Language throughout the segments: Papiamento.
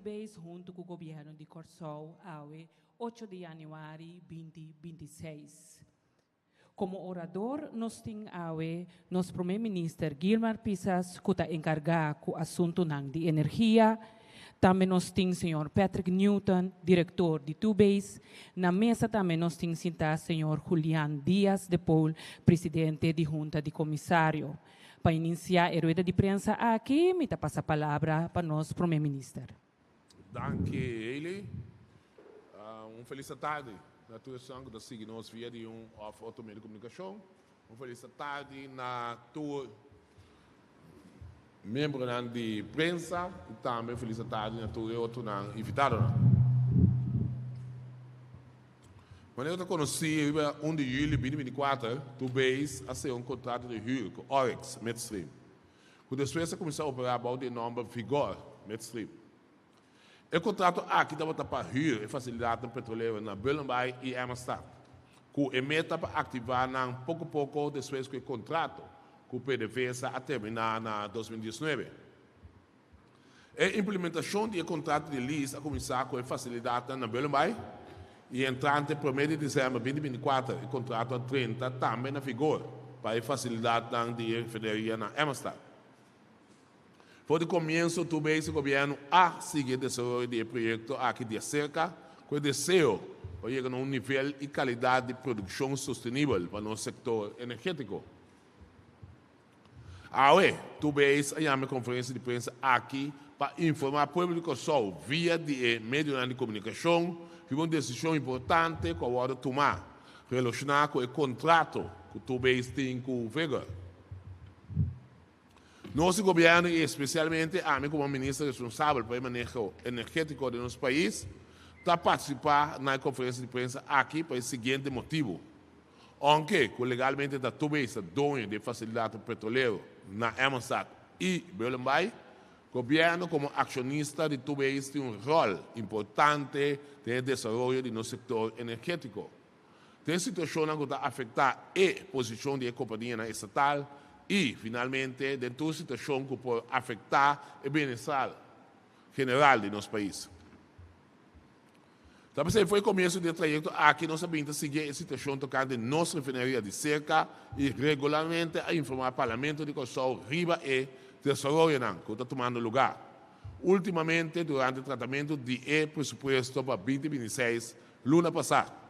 Tubeis huntu ku Gobièrnu di Kòrsou awe ocho di yanüari binti 26. Komo orador nos tin awe nos Promé Minister Gilmar Pisas ku ta enkargá ku asuntunan di energia. Tambe nos tin señor Patrick Newton, direktor di Tubeis. Na mesa tambe nos tin sintá señor Julian Diaz de Pool, presidente di Hunta di Komisario. Pa inisiá e rueda di prensa aki mi ta pasa palabra pa nos Promé Minister. Danki Hailey. Un felis atardi na tur esnan ku ta sigui nos via di un òf otro medio di komunikashon. Un felis atardi na tur miembronan di prensa i tambe un felis atardi na tur e otronan invitadonan. Manera ta konosí riba un di yüli 2024 Tubeis a sera un kontrato di hür ku Oryx Midstream. Ku despues a kuminsá operá bou di e nòmber Vigor Midstream. E kontrato aki tabata pa hür e fasilidatnan petrolero na Bullenbaai i Emmastad, ku e meta pa aktivá nan poko poko despues ku e kontrato ku PDVSA a terminá na 2019. E implementashon di e kontrato di lease a kuminsá ku e fasilidatnan na Bullenbaai i entrante promé di desèmber 2024 e kontrato a drenta tambe na vigor pa e fasilidatnan di e refineria na Emmastad. For di komienso tur bes e gobièrnu a sigui e desaroyo di e proyekto aki di aserka ku e deseo pa yega na un nivel i kalidat di produkshon sostenibel pa nos sektor energétiko. Awe, tur bes a yama e konferensia di prensa aki pa informá pueblo di Kòrsou via di e medionan di komunikashon riba un desishon importante ku a wòrdu tumá relashoná ku e kontrato ku tur bes tin ku Vigor. Nos di gobièrnu i espesialmente ami komo minister responsabel pa e maneho energétiko den nos pais ta partisipá na e konferensia di prensa aki pa e siguiente motibu. Ounke ku legalmente ta Tubeis ta doño di e fasilidatnan petrolero na Emmonsstad i Bullenbaai, gobièrnu komo akshonista di Tubeis tin un ròl importante den e desaroyo di nos sektor energétiko. Den situashonnan ku ta afektá e posishon di e kompanianan estatal i, finalmente, den tur situashon ku por afektá e bienestar general di nos pais. Ta p'esei for e komienso di e trayekto aki nos a bin ta sigui e situashon tokante nos refineria di serka i regularmente a informá Parlamento di Kòrsou riba e desaroyonan ku ta tumando lugá últimamente durante tratamentu di e presupuesto pa 2026 luna pasá.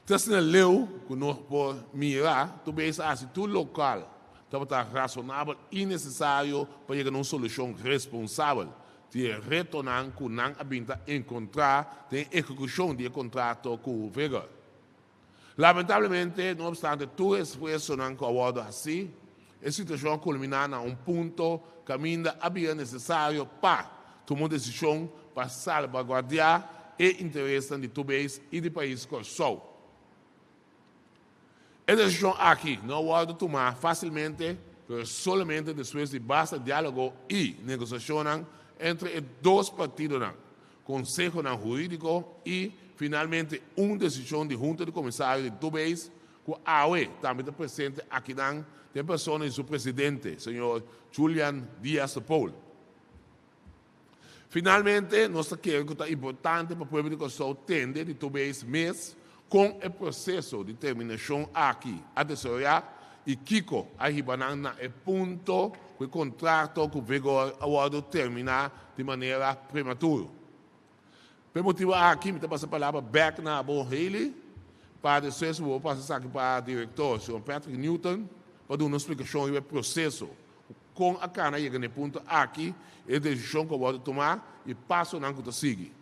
Te asina leu ku nos por mira, tur bes a hasi tur lokal tabata rasonabel i nesesario pa yega na un solushon responsabel di e retonan ku nan a bin ta enkontrá den ehekushon di e kontrato ku Vigor. Lamentablemente, no opstante tur e esfuersonan ku a wòrdu hasí, e situashon a kulminá na un punto kaminda a bira nesesario pa tuma un desishon pa salbaguardiá e interesnan di tur beis i di pais Kòrsou. E desishon aki no a wòrdu tumá fásilmente, pero solamente despues di basta diálogo i negosiashonnan entre e dos partidonan, konsehonan hurídiko i finalmente un desishon di Hunta di Komisario di Tubeis ku awe tambe ta presente akinan den persona di su presidente, señor Julian Diaz de Pool. Finalmente, nos ta kere ku ta importante pa pueblo di Kòrsou tende di Tubeis mes kon e proseso di terminashon aki a desaroyá i kiko a hiba nan na e punto ku e kontrato ku Vigor a wòrdu terminá di manera prematuro. Pa e motibu aki mi ta pasa palabra bèk na bo Hailey pa despues bo por pasa esaki pa direktor señor Patrick Newton pa duna un splikashon riba e proseso ku kon a kana yega na e punto aki, e desishon ku a wòrdu tumá i pasonan ku ta sigui.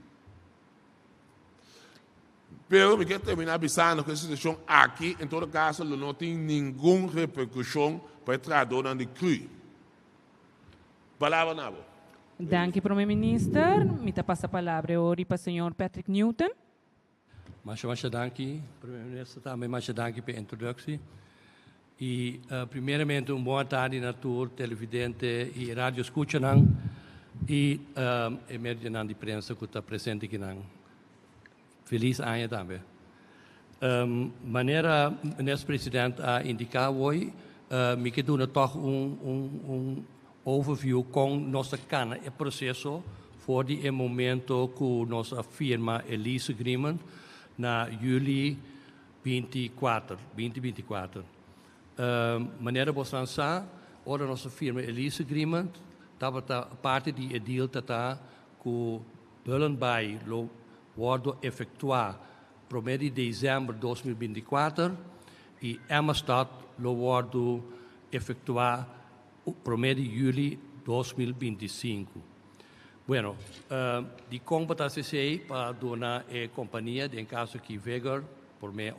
Pero mi kier terminá bisando ku e situashon aki en todo kaso lo no tin ningun reperkushon pa e trahadónan di cru. Palabra na bo. Danki Prome Minister. Mi ta pasa palabra e ori pa señor Patrick Newton. Masha masha danki Prome Minister tambe masha danki pa e introductie. I primeramente un bon atardi na tur televidente i radio scuchanan i e medionan di prensa cu ta presente akinan. Feliz aña tambe. Manera Minister President a indica awoy, mi ke duna toch un un un. Overview kon nos a kana e proseso for di e momento ku nos a firma e lease agreement na yüli 24, 2024. Manera boso sa, ora nos a firma e lease agreement, tabata parti di e deal ta ku Bullenbaai lo wòrdu efektuá promé di desèmber 2024 i Emmastad lo wòrdu efektuá promé di yüli 2025. Bueno, di kon ta esei? Pa duna e kompania, den kaso aki Vigor, promé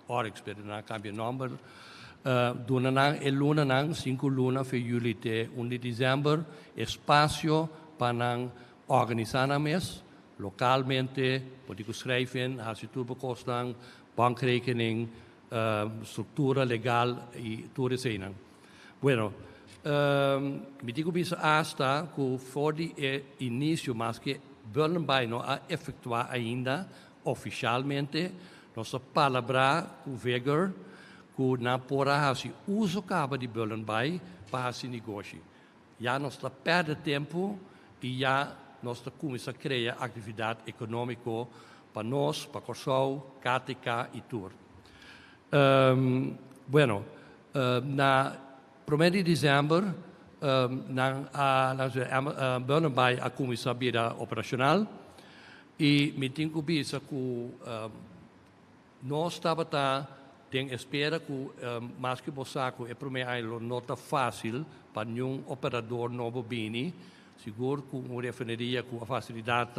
Oryx, pero nan a kambia nòmber, duna nan e lunanan, 5 luna, for yüli te 1 di desèmber, espasio pa nan organisá nan mes, lokalmente, por schrijven, hasi tur kosnan, bankrekening, struktura legal i tur esei. Bueno, mi tin ku bisa hasta ku for di inisio, maske Bullenbaai no a efektuá ainda ofisialmente, nos a palabrá ku Vigor ku nan por a hasi uso kaba di Bullenbaai pa hasi negoshi. Ya nos ta pèrdè tempu i ya nos ta kuminsá krea aktividat ekonómiko pa nos, pa Kòrsou, KTK i tur. Bueno, na 1 di desèmber, nan a Bullenbaai a kuminsá bira operashonal i mi tin ku bisa ku nos tabata den espera ku maske bo sa ku e promé aña no ta fásil pa ningun operadó nobo bini, sigur ku un refineria ku fasilidat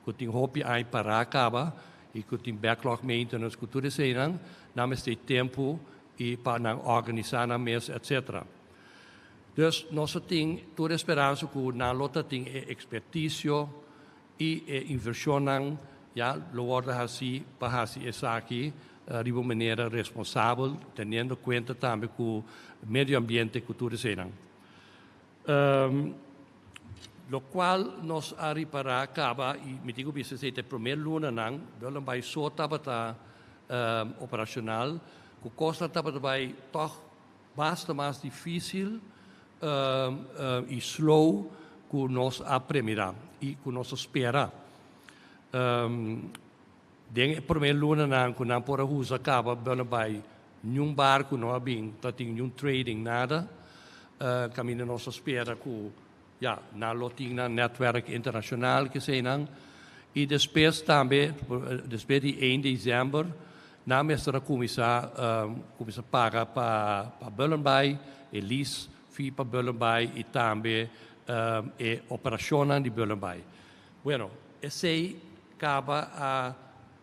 ku tin hopi aña pará kaba i ku tin backlog maintenance ku tur esei, nan mester tempu i pa nan organisá nan mes, etc. Dus nos tin tur speransa ku nan lo tin ekspertisio i invershon ya lo wòrdu hasi pa hasi esaki di un manera responsabel, teniendo kuenta tambe ku medio ambiente, ku tur esei. Lokual nos a ripará kaba i mi tin ku bisa e promé lunanan, Bullenbaai so tabata operashonal, ku kos tabata bai toch basta mas difísil i slow ku nos a premirá i ku nos a spera. Den promé lunanan ku nan por a usa kaba Bullenbaai, ningun barku no a bin, tabatin ningun trading, nada. Kaminda nos a spera ku ya, nan lo tin nan netwerk internashonal ku esei nan. I despues tambe, despues di 1 di desèmber, nan mester a kuminsá paga pa Bullenbaai, e lease fee pa Bullenbaai i tambe e operashon di Bullenbaai. Bueno, esei kaba a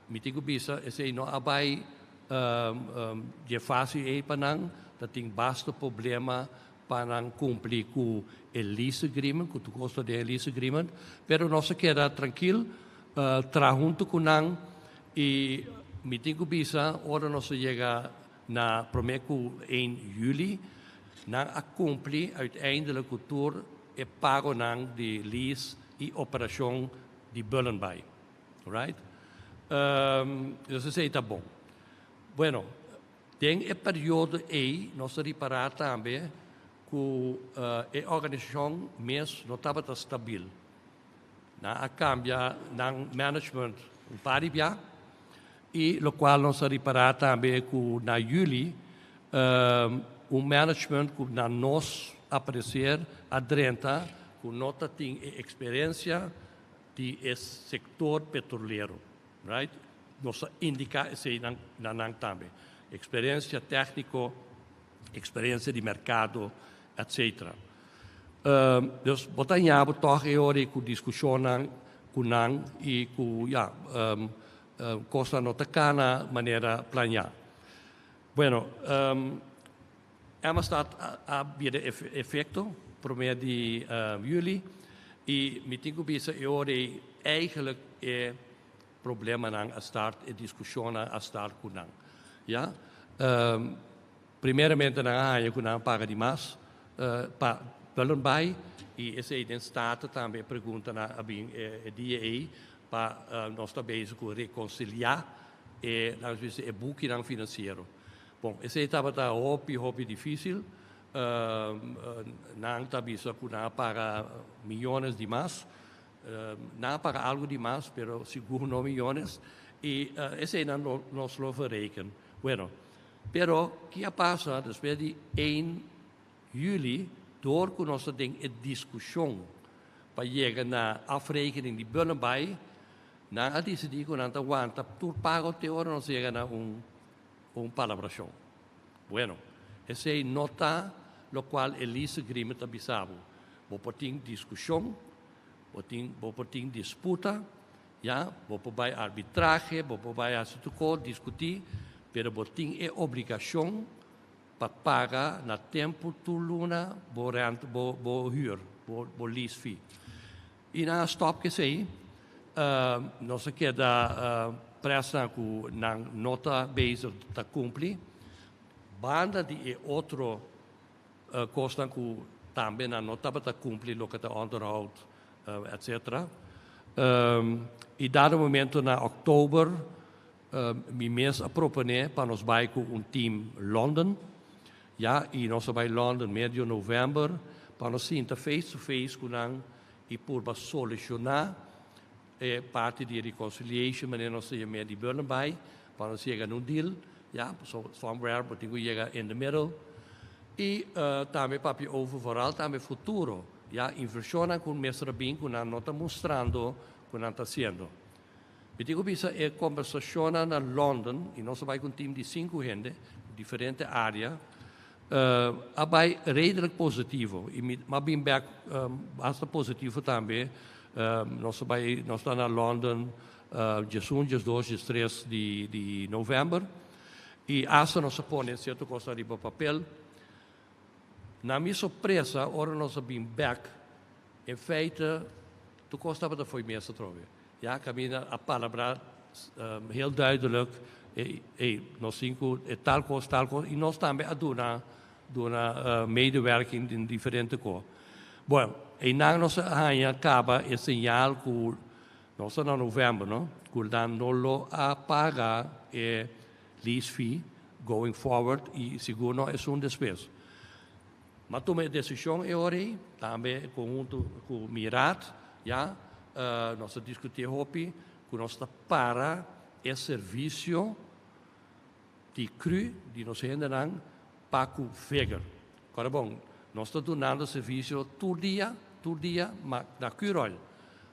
mi tin ku bisa, esei no a bai di fásil ei pa nan, tabatin basta problema pa nan kumpli ku e lease agreement, ku kosto di lease agreement, pero nos a keda trankil, traha huntu ku nan i mi tin ku bisa, ora nos a yega na promé ku 1 yüli, nan a kumpli uiteindelijk ku tur e pagonan di lease i operashon di Bullenbaai. Right? Dus esei ta bon. Bueno, den e periodo ei, nos a ripará tambe ku e organisashon mes no tabata stabil. Nan a kambia nan management un par di bia, i lokual nos a ripará tambe ku na yüli un management ku na nos pareser a drenta ku no tin eksperensia di e sektor petrolero, right? Nos a indiká esei nan tambe. Eksperensia tékniko, eksperensia di merkado, etc. Dus bo ta haña toch e ora ku diskushon ku nan i ku ya kos no ta kana manera planiá. Bueno, Emmastad a bira efekto promé di yüli i mi tin ku bisa e ora eigenlijk e problemanan a start, e diskushon a start ku nan. Ja? Primeramente nan a haña ku nan a paga di mas pa Bullenbaai i esei den Staten tambe pregunta nan a bin e dia ei pa nos ta bezig ku rekonsiliá e, laten we e bukinan finansiero. Bon, esei tabata hopi, hopi difísil. Nan ta bisa ku nan a paga miyones di mas. Nan a paga algu di mas, pero sigur no miyones. I eseinan nos lo verreken. Bueno, pero ki a pasa despues di 1 juli, dor ku nos ta den e diskushon pa yega na afrekening di Bullenbaai, nan a disidí ku nan ta wanta tur pago te ora nos yega na un palabrashon. Bueno, esei no ta lokual e lease agreement ta bisa bo. Bo por tin diskushon, bo por tin disputa, ya, bo por bai arbitrahe, bo por bai hasi tur kos, diskutí, pero bo tin e obligashon pa paga na tempu tur luna bo rent, bo huur, bo lease fee. I nan a stòp ku esei. Nos a keda presa ku nan no ta bezig ta kumpli. Banda di e otro kosnan ku tambe nan no tabata kumpli loke ta onderhoud, etc. I dado momento na òktober mi mes a proponé pa nos bai ku un team London. Ya, i nos a bai London medio novèmber pa nos sinta face to face ku nan i purba solushoná e parti di reconciliation, manera nos ta yam'é, di Bullenbaai, pa nos yega na un deal, ya, so somewhere bo tin ku yega in the middle. I tambe papia over vooral tambe futuro, ya, invershonnan ku mester a bin ku nan no ta mustrando ku nan ta hasiendo. Mi tin ku bisa e kombersashonnan na London, i nos a bai ku un tim di sinku hende, diferente área, a bai redelijk positivo. I mi a bin bèk basta positivo tambe. Nos a bai, nos ta na London 11, 12, 13 di novèmber. I asta nos a pone sierto kosnan riba papel. Na mi sorpresa, ora nos a bin bèk, in feite, tur kos tabata fo'i mesa atrobe. Ya kaminda a palabrá heel duidelijk, ey, nos tin ku e tal kos, tal kos, i nos tambe a duna medewerking den diferente kos. Bueno, einan nos a haña kaba e señal ku nos ta na novèmber, no, ku nan no lo a paga e lease fee going forward i sigur no esun despues. M'a tuma e desishon e ora ei, tambe konhunto ku mi raad, ya, nos a diskutí hopi ku nos ta para e servisio di cru di nos hendenan pa ku Vigor. Kòrda bon, nos ta dunando servisio tur dia, tur dia, ma na Curoil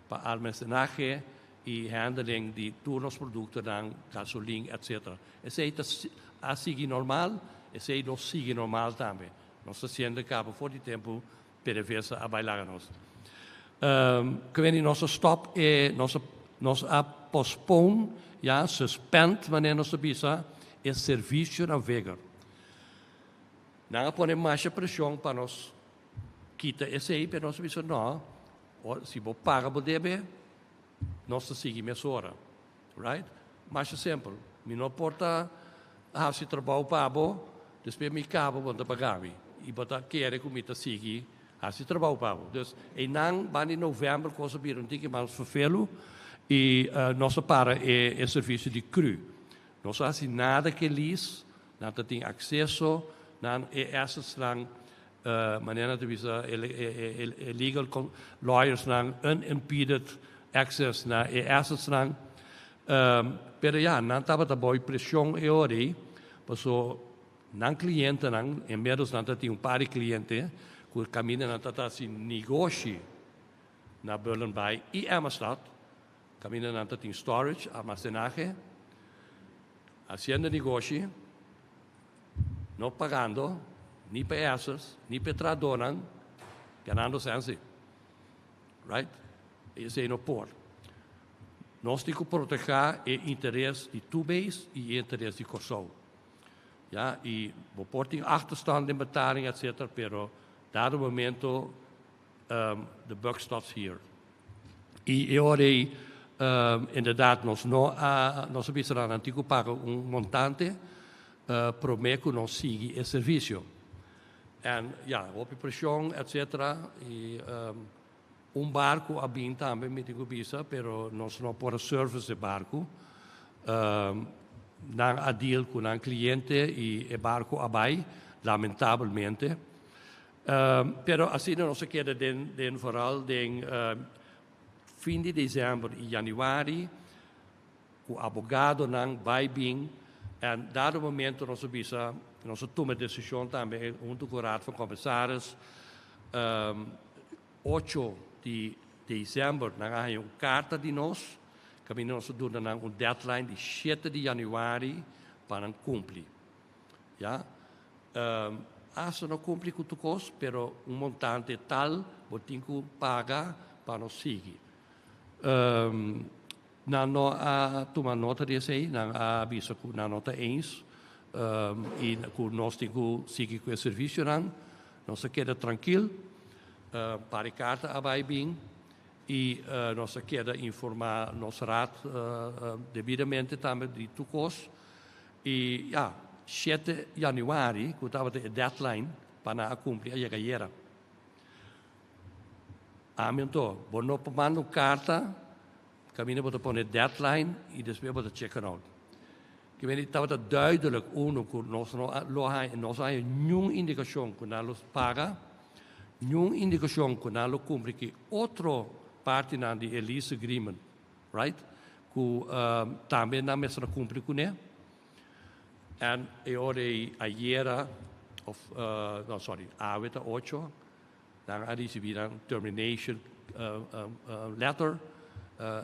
pa almacenahe i handling di tur nos produktonan, gasolin, etc. Esei ta a sigui normal, esei lo sigui normal tambe. Nos ta siendo kaba for di tempu PDVSA a bai laga nos. Kweni nos a stop e, nos a postpone, ya, suspend, manera nos ta bisa, e servisio na Vigor. Nan a pone masha preshon pa nos kita esei, pero nos a bisa no, si bo paga bo debe, nos ta sigui mesora. Right? Masha simpel. Mi no por ta hasi trabou pa bo, despues mi kaba bo no ta paga mi. I bo ta kere ku mi ta sigui hasi trabou pa bo. Dus einan ban di novèmber kos a bira un tiki mas ferfelu i nos a para e servisio di cru. Nos a hasi nada ke lease, nan ta tin akseso nan e assetsnan, manera nan ta bisa e legal lawyersnan unimpeded access na e assetsnan. Pero ya, nan tabata bou presion e ora ei, paso nan clientenan, inmiddels nan ta tin un par di cliente cu caminda nan ta haci negoshi na Bullenbaai y Emmastad, caminda nan ta tin storage, almacenahe, haciendo negoshi, no pagando ni pa e assets, ni pa e trahadornan, ganando sensi. Right? Esei no por. Nos tin ku protegá e interes di Tubeis i e interes di Kòrsou. Ya, i bo por tin achterstand den betaling, etcetera, pero dado momento the buck stops here. I e ora ei, inderdaad, nos no a, nos a bisa nan nan tin ku paga un montante promé ku nos sigui e servisio. En ya, hopi preshon, etcetera, i un barku a bin tambe, mi tin ku bisa, pero nos no por a service e barku. Nan a deal ku nan kliente i e barku a bai, lamentabelmente. Pero asina nos a keda den vooral den fin di december y januari cu abogadonan bay bin en dado momento nos a bisa, nos a tuma decision tambe hunto cu Raad van Commissaris, 8 di december nan a haya un carta di nos, caminda nos a duna nan un deadline di 7 di januari pa nan cumpli. Ya. Hasta no cumpli cu tur cos, pero un montante tal bo tin cu paga pa no sigui. Nan no a tuma nota di esey, nan a bisa cu nan no ta eens y cu nos tin cu sigui cu e servicionan. Nos a keda trankil, par di carta a bay bin y nos a keda informa nos raad debidamente tambe di tur cos. Y ya, 7 januari, cu tabata e deadline pa nan a cumpli, a yega ayera. Ami anto, bo no por manda un carta, caminda bo ta pone deadline y despues bo ta check it out. Ke mende tabata duidelijk uno cu nos no lo haña, nos a haña niun indicacion cu nan lo paga, niun indicacion cu nan lo cumpli ki otro partinan di e lease agreement, right? Cu tambe nan mester a cumpli cune. En e ora ei ayera, of no sorry, awe ta 8, nan a ricibi nan termination letter,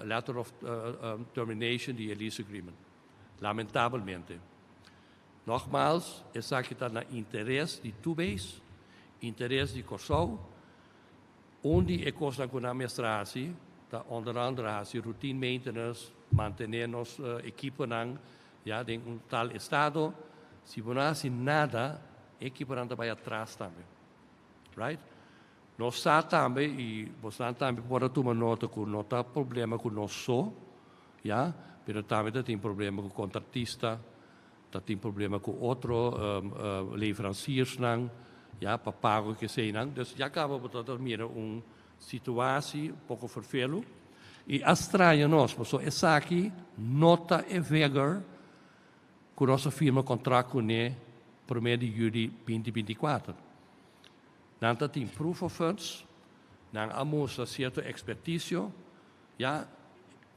letter of termination di e lease agreement. Lamentabelmente. Nogmaals, esaki ta na interes di Tubeis, interes di Kòrsou. Un di e kosnan ku nan mester hasi ta onder andere hasi routine maintenance, mantené nos ekiponan ya den un tal estado. Si bo no hasi nada, e ekiponan ta bai atras tambe. Right? Nos sa tambe i bosnan tambe por a tuma nota ku no ta problema ku nos so, ya, pero tambe ta tin problema ku kontratista, ta tin problema ku otro leveranciersnan, ya, pa pago ku eseinan. Dus ya kaba bo ta mira un situatie poko ferfelu i a straña nos, pasobra esaki no ta e vigor ku nos a firma kontrakt kuné promé di yüli 2024. Nan ta tin proof of funds, nan a mustra sierto ekspertisio, ya,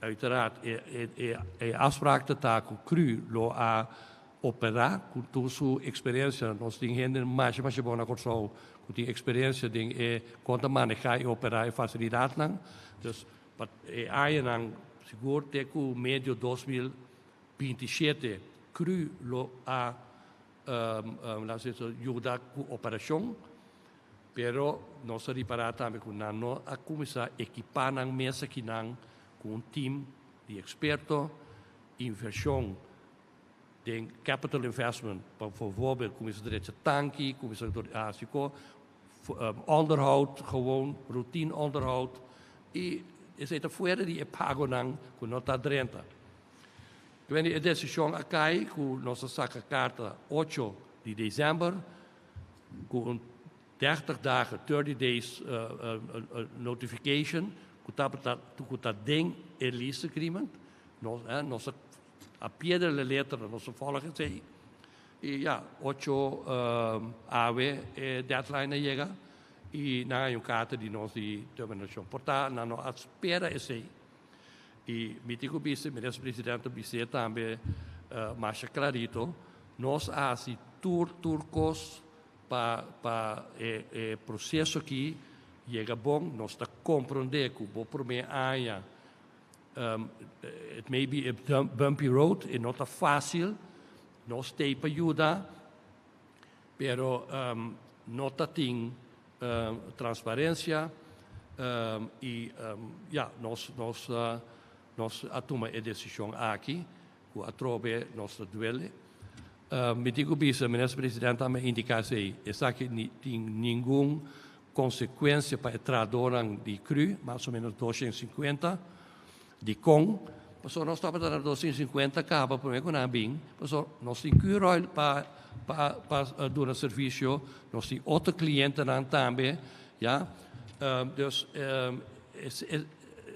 uiteraard e afspraak ta ta ku Cru lo a operá ku tur su eksperensia. Nos tin hende masha masha bon na Kòrsou ku tin eksperensia den e kon ta manehá i operá e fasilidatnan. Dus pa e añanan sigur te ku medio 2027 Cru lo a yuda ku operashon. Pero nos a ripará tambe ku nan no a kuminsá ekipá nan mes akinan ku un tim di eksperto, invershon den capital investment pa bijvoorbeeld kuminsá drecha tanki, kuminsá hasi ko, onderhoud, gewoon routine onderhoud i esei ta fuera di e pagonan ku no ta drenta. E desishon a kai ku nos a saka karta 8 di desèmber ku un 30 dagen, 30 days notification ku ta den e lease agreement. Nos a pie de la letra nos a volg esei. I ja, 8 awe e deadline a yega i nan a un karta di nos di terminashon. Por ta nan no a spera esei. I mi tin ku bisa, minister presidente bisa tambe masha klarito, nos a hasi tur kos pa e proseso aki yega bon, nos ta komprondé ku bo promé aña it may be a bumpy road, e no ta fásil, nos t'ei pa yuda, pero no ta tin transparensia i ja, nos a tuma e desishon aki, ku atrobe nos ta duele. Mi tin ku bisa, minister presidente a indiká esei, esaki tin ningun konsekuensia pa e trahadónan di Cru, mas o menos 250, di kon, pasobra nos tabata na 250 kaba promé ku nan bin, pasobra nos tin Curoil pa duna servisio, nos tin otro klientenan tambe, ja, dus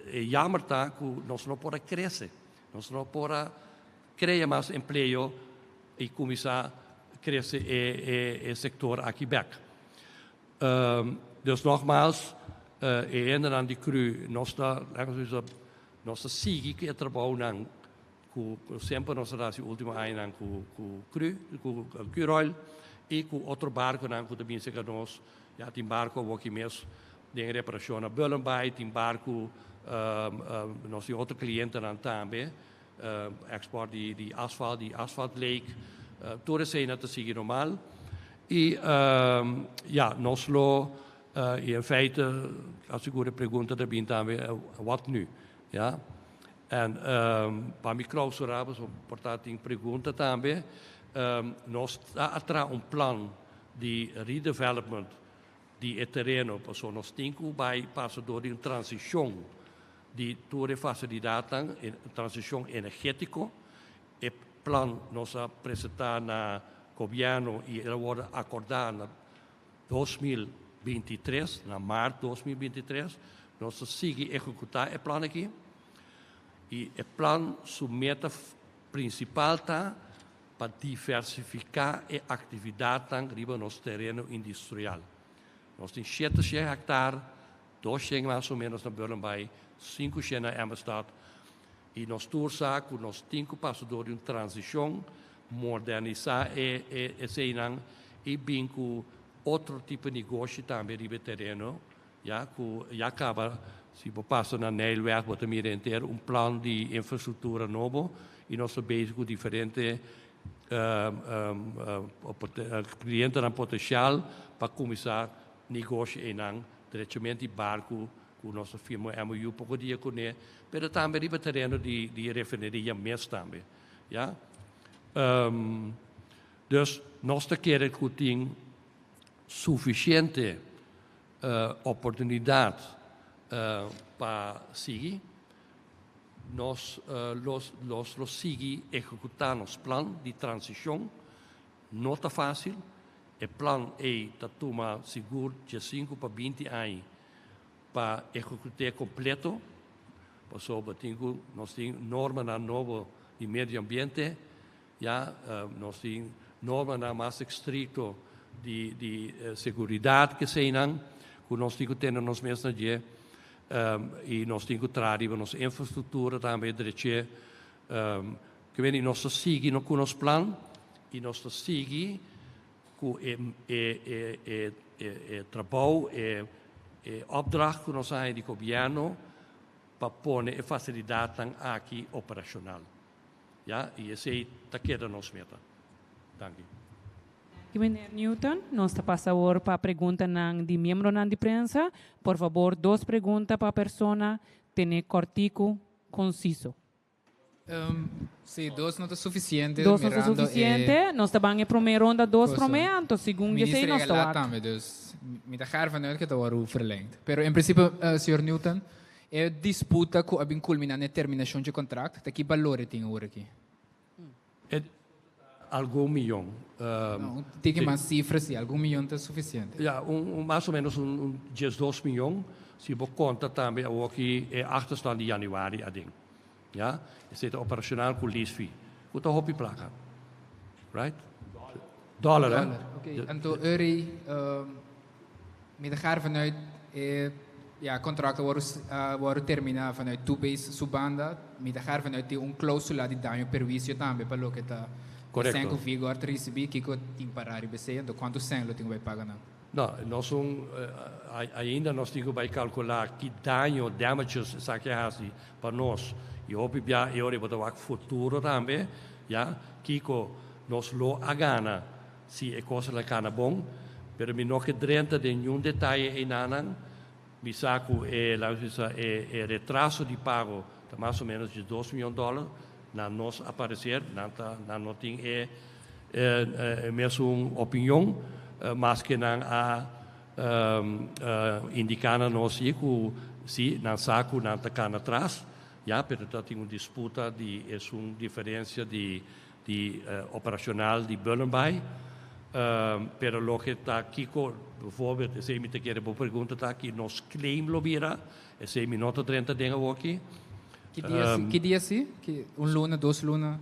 e jammer ta ku nos no por a krese, nos no por a krea mas empleo i kuminsá krese e sektor aki bèk. Dus nogmaals, e hendenan di cru, nos ta, laga nos bisa, nos ta sigui ku e trabounan ku semper nos a hasi ultimo añanan ku ku cru, ku Curoil i ku otro barkonan ku ta bin serka nos. Ya tin barko awoki mes den reparashon na Bullenbaai, tin barko, nos tin otro klientenan tambe, export di asfalt, di Asphalt Lake, tur eseinan ta sigui normal. I ya, nos lo, i in feite, asigur e pregunta ta bin tambe, wat nu? Ya. En pa mi clausura, pasobra por ta tin pregunta tambe, nos ta a traha un plan di redevelopment di e tereno, pasobra nos tin ku bai pasa dor di un transishon di tur e fasilidatnan, e transishon energétiko. E plan nos a presentá na gobièrnu i el a wòrdu akordá na 2023, na mart 2023. Nos ta sigui ehekutá e plan aki i e plan su meta prinsipal ta pa diversifiká e aktividatnan riba nos tereno industrial. Nos tin 700 hektar, 200 mas o ménos na Bullenbaai, 500 na Emmastad. I nos tur sa ku nos tin ku pasa dor di un transishon, modernisá e e eseinan i bin ku otro tipo negoshi tambe riba e tereno, ya ku ya kaba si bo pasa na Nijlweg bo ta mira henter un plan di infrastruktura nobo i nos ta bezig ku diferente klientenan potensial pa kuminsá negoshi einan, drechamente di barku ku nos a firma un MOU poko dia kuné, pero tambe riba tereno di di refineria mes tambe, ya. Dus nos ta kere ku tin sufisiente oportunidat pa sigui. Nos los los lo sigui ehekutá nos plan di transishon. No ta fásil. E plan ei ta tuma sigur 15 pa 20 aña pa ehekut'é kompleto, pasobra tin ku nos tin normanan nobo di medio ambiente, ya, nos tin normanan mas estrikto di di seguridat keseinan ku nos tin ku tene nos mes na dje, i nos tin ku traha riba nos infrastruktura tambe dreché. Ke bini nos ta sigui ku nos plan i nos ta sigui ku e e e e e e trabou, e e opdracht ku nos a haña di gobièrnu pa pone e fasilidatnan aki operashonal. Ya, i esei ta keda nos meta. Danki. Danki meneer Newton. Nos ta pasa awor pa preguntanan di miembronan di prensa. Por fabor dos pregunta pa persona. Tene kòrtiku, konsiso. Sí, dos no ta suficiente. Dos no ta suficiente. Nos ta ban e promé ronda dos promé, anto segun esei nos ta wak. Tambe, dus mi ta gaar vanuit ku ta wòrdu verlengd. Pero en principio, señor Newton, e disputa ku a bin kulminá na e terminashon dje kontrakt, ta ki balor e tin awor aki? E algun miyon. No, tin ki mas sifra si, algun miyon ta sufisiente. Ya, un mas o menos un 12 miyon, si bo konta tambe awoki e achterstand di yanüari aden. Ya, esei ta operashonal ku lease fee, ku ta hopi plaka. Right? Dollar, hè? Dollar, oké. Anto Uri, mi ta gaar vanuit e ja, contract a wòrdu a wòrdu terminá vanuit Toebase su banda, mi ta gaar vanuit tin un klóusula di daño perwisio tambe pa loke ta e sèn ku Vigor ta risibí, kiko tin pará riba esei, anto kuantu sèn lo tin ku bai paga nan? No, nos un ainda nos tin ku bai kalkulá ki daño, damages, esaki a hasi pa nos. I hopi bia e ora bo ta wak futuro tambe, ya, kiko nos lo a gana si e kos la kana bon, pero mi no ke drenta den niun detaye einanan. Mi sa ku e, laga nos bisa, e e retraso di pago ta mas o menos 12 miyon dòler, na nos apareser nan ta nan no tin e e mesun opinion, maske nan a indiká na nos si ku si nan sa ku nan ta kana atras, ya, pero ta tin un disputa di esun diferensia di di operashonal di Bullenbaai. Pero loke ta kiko, bijvoorbeeld, esei mi ta kere bo pregunta ta ki nos claim lo bira, esei mi no ta drenta den awoki. Ki dia si? Ki dia si? Ki un luna, dos luna?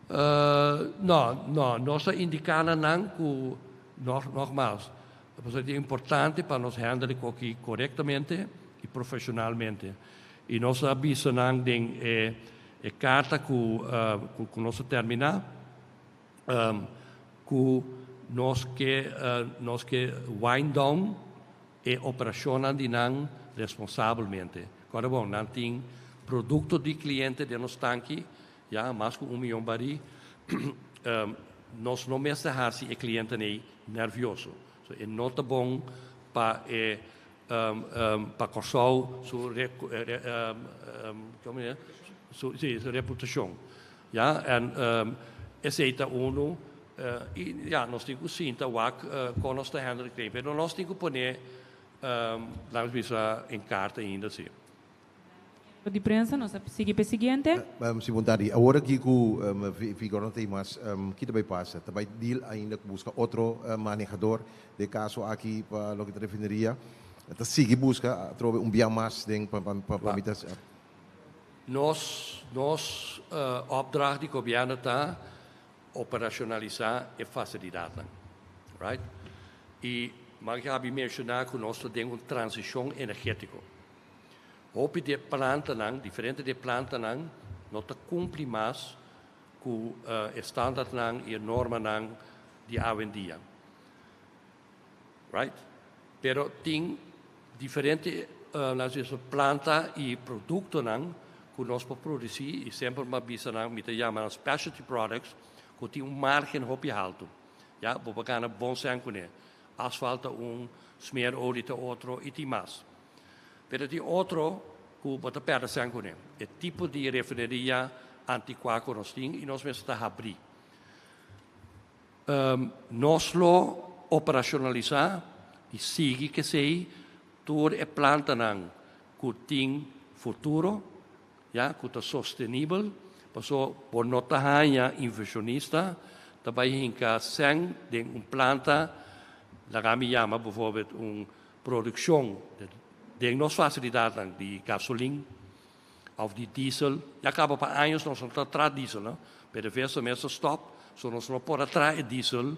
No, no, nos a indiká na nan ku, nòg, nògmaals, Ta importante pa nos handle aki korektamente i profeshonalmente. I nos a bisa nan den e karta ku nos a terminá ku nos ke wind down e operashon di nan responsabelmente. Awor, bon, nan tin produkto di kliente den nos tanki, ya mas ku 1 mion barí, nos no mester hasi e kliente ei nervioso. So, e no ta bon pa Kòrsou su kon e? Su reputashon. Ja, en esei ta uno i ja, nos tin ku sinta wak kon nos ta handle e, pero nos tin ku pone laga bisa den karta ainda si. Di prensa, nos ta sigui pa e siguiente. Si, bon tardi. Awor aki ku Vigor no tin mas, kiko ta bai pasa? Ta bai deal ainda buska otro manehadó di kaso aki pa loke ta refineria. Ta sigui buska trobe un bia mas den pa mi. Nos opdracht di gobièrnu ta operashonalisá e fasilidat, right? I mi a menshoná ku nos tin un transishon energétiko. Hopi di planta nan, diferente di planta nan, no ta kumpli mas ku standard nan i norma nan di awendia. Right? Pero tin diferente planta i produkto nan ku nos por produsí i semper m'a bisa nan, mi ta yama specialty products, ku tin un margen hopi haltu. Ja, bo por gana bon sèn kuné. Asfalt un, smeerolie ta otro i tin mas. Pero tin otro ku bo ta pèrdè sèn kuné. E tipo di refineria antikuá ku nos tin i nos mester ta habri. Nos lo operashonalisá i sigui ku esei tur e plantanan ku tin futuro, ja, ku ta sostenibel, paso bo no ta haña invershonista, ta bai hinka sèn den un planta, laga mi yama bijvoorbeeld un produkshon di nos fasilidat di gasolin òf di diesel, ya kaba pa aña nos no ta traha diesel, no? Pero PDVSA mes a stòp, so nos no por traha diesel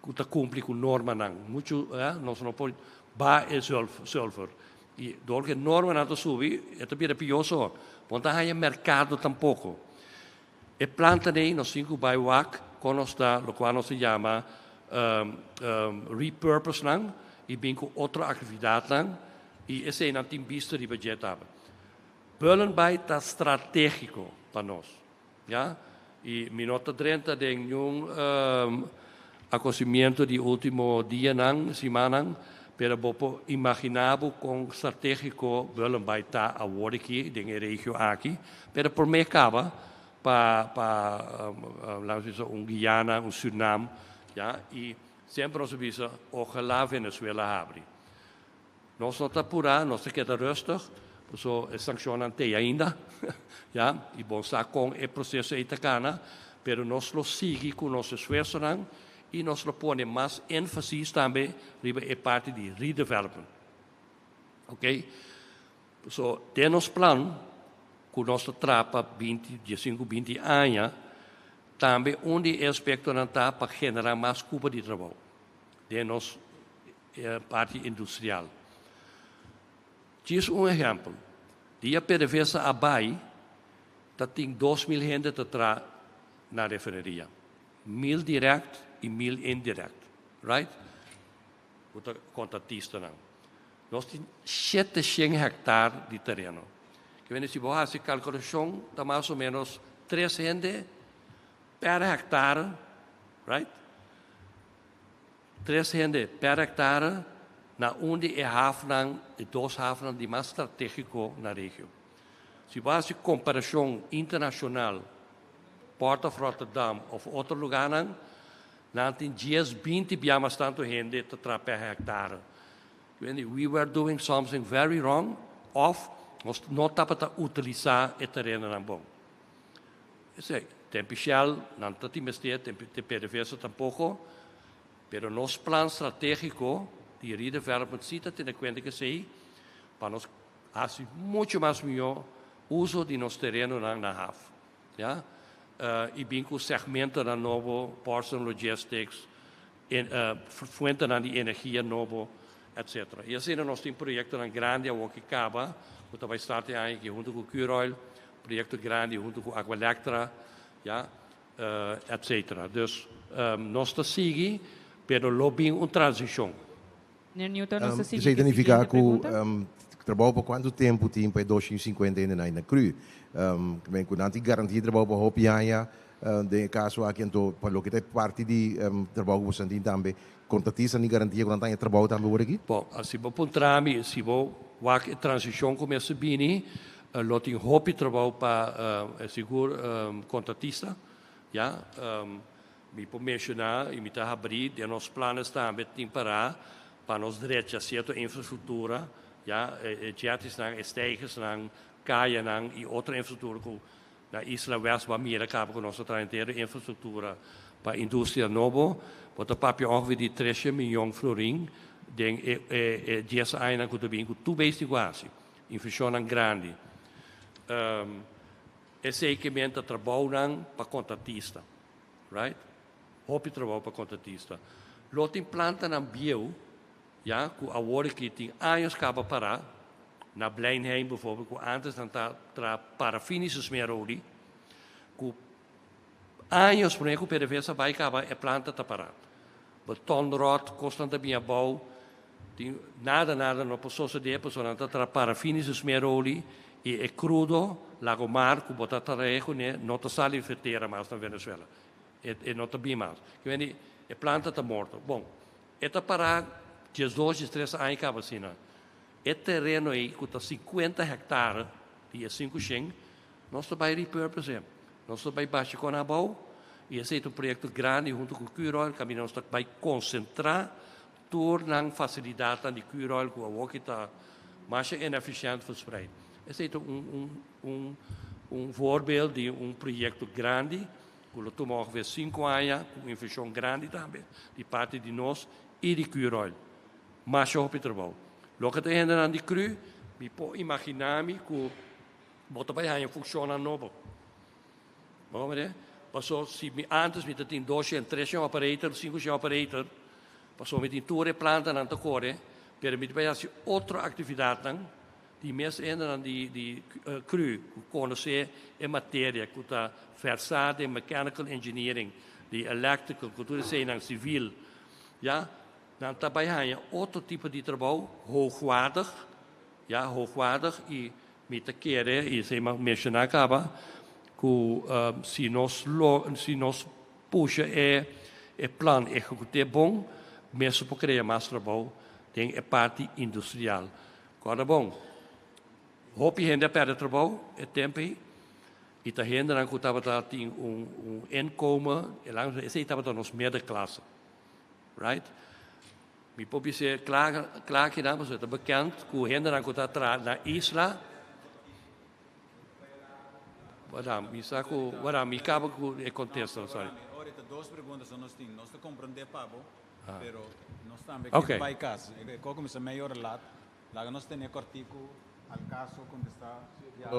ku ta kumpli ku norma nan. Muchu, nos no por ba e sulfur. I dor ku norma nan ta subi, e ta bira pió so. Bo no ta haña merkado tampoko. E planta ei nos tin ku bai wak kon nos ta, loke nos ta yama repurpose nan i bin ku otro aktividat nan i esei nan tin bista riba dje tambe. Bullenbaai ta stratégiko pa nos. Ja? I mi no ta drenta den un akontesimentu di último dianan, simannan, pero bo por imaginá kon stratégiko Bullenbaai ta awor aki, den e region aki, pero por mi kaba pa laga bisa un Guyana, un Suriname, ja, i semper nos bisa, ohalá Venezuela habri. Nos no ta purá, nos ta keda rustig, so e sanshonnan t'ei ainda, ja, i bon sa kon e proseso ei ta kana, pero nos lo sigui ku nos esfuersonan i nos lo pone mas énfasis tambe riba e parti di redevelopment. Ok? So, den nos plan, ku nos ta traha pa 20, 15, 20 aña, tambe un di e aspektonan ta pa generá mas kupo di trabou. Den nos parti industrial. Djis un ehèmpel. Dia PDVSA a bai, tabatin 2.000 hende ta traha na refineria. 1.000 direkt i 1.000 indirekt. Right? Kontratistanan. Nos tin 700 hèktar di tereno. Ke men si bo hasi kalkulashon, ta mas o ménos 3 hende per hèktar, right? 3 hende per hèktar na un di e hafnan, e dos hafnan di mas stratégiko na region. Si bo hasi komparashon internashonal, Port of Rotterdam òf otro lugá, nan tin 10, 20 bia mas tantu hende ta traha per hèktar. We were doing something very wrong, òf nos no tabata utilisá e terenonan bon. Esei, tempu Shell, no tin mester, tempu PDVSA tampoko, pero nos plan stratégiko di redevelopment si ta tene kuenta ku esei, pa nos hasi muchu mas mihó uso di nos terenonan na haf. Ja? I bin ku segmentonan nobo, ports and logistics. Fuentenan di energia nobo, etc. I asina nos tin proyektonan grandi awor ku kaba, ku ta bai start e aña aki huntu ku Curoil, proyekto grandi huntu ku Aqualectra, ya, etc. Dus nos ta sigui, pero lo bin un transishon. Meneer Newton, nos ta sigui Esei ku ta e nifiká siguiente ku pregunta. trabou pa kuantu tempu tin pa e 250 hendenan na cru? Men ku nan tin garantia trabou pa hopi aña den e kaso aki, anto pa loke ta e parti di trabou ku boso tin tambe, kontratista tin garantia ku nan ta haña trabou tambe ora aki? Bon, si bo puntra mi, si bo wak e transishon ku mester bini, lo tin hopi trabou pa sigur kontratista, ya. Mi por menshoná i mi ta habrí den nos planes tambe tin pará pa nos drecha sierto infrastruktura, ya, e jettiesnan, e steigersnan, kayanan i otro infrastruktura ku na Isla West bo a mira kaba ku nos ta traha henter infrastruktura pa industria nobo. Bo ta papia ongeveer di tresha miyon florin den e e dies añanan ku ta bin ku tur bes tin ku hasi invershonnan grandi. Esei ke men ta trabounan pa kontratista. Right? Hopi trabou pa kontratista. Lo tin plantanan bieu, ya, ku awor aki tin años kaba pará, na Bleinheim bijvoorbeeld, ku antes nan ta traha parafinische smeerolie, ku años promé ku PDVSA bai kaba e planta ta pará. Betonrot, kosnan ta bin abou, tin nada nada no por sosodé pasobra nan ta traha parafinische smeerolie i e krudo Lagomar ku bo ta trae kuné no ta sali vertera mas na Venezuela. E e no ta bin mas. Ke mende e planta ta morto. Bon, e ta pará 12, 13 aña kaba asina. E tereno ei ku ta 50 hèktare di e 500, nos ta bai repurpose. Nos ta bai basha kon abou i esei ta un proyekto grandi huntu ku Curoil kaminda nos ta bai konsentrá tur nan fasilidatnan di Curoil ku awor ki ta masha inefisiènt verspreid. Esei ta un un un un voorbeeld di un proyekto grandi ku lo tuma ongeveer 5 aña ku un invershon grandi tambe di parti di nos i di Curoil. Masha hopi trabou. Loke ta e hendenan di cru, mi por imaginá mi ku bo ta bai haña funshonnan nobo. Bo comprende? Paso si mi antes mi ta tin 200, 300 operator, 500 operator, paso mi tin tur e plantanan ta kore, pero mi ta bai hasi otro aktividatnan di mes hendenan di cru ku konosé e materia, ku ta versá den mechanical engineering, di electrical, ku tur eseinan, civil, ya, nan ta bai haña otro tipo di trabou hoogwaardig, ya, hoogwaardig i mi ta kere, i esei mi a menshoná kaba, ku si nos lo, si nos pusha e e plan ehekut'é bon, mes por krea mas trabou den e parti industrial. Kòrda bon, hopi hende a pèrdè trabou e tempu ei, i ta hendenan ku tabata tin un un inkomen, esei tabata nos middenklasse, right? Mi por bis'é kla kla kinan pasobra ta bekend ku hendenan ku ta traha na isla. Wada, mi sa ku, wada, mi kaba ku e kontesto, sorry. Ora ta dos pregunta so nos tin. Nos ta komprendé pa bo, pero nos tambe Ok. ke bai kas. E kos kuminsá meia ora lat. Laga nos tene kòrtiku al kaso kontestá ya.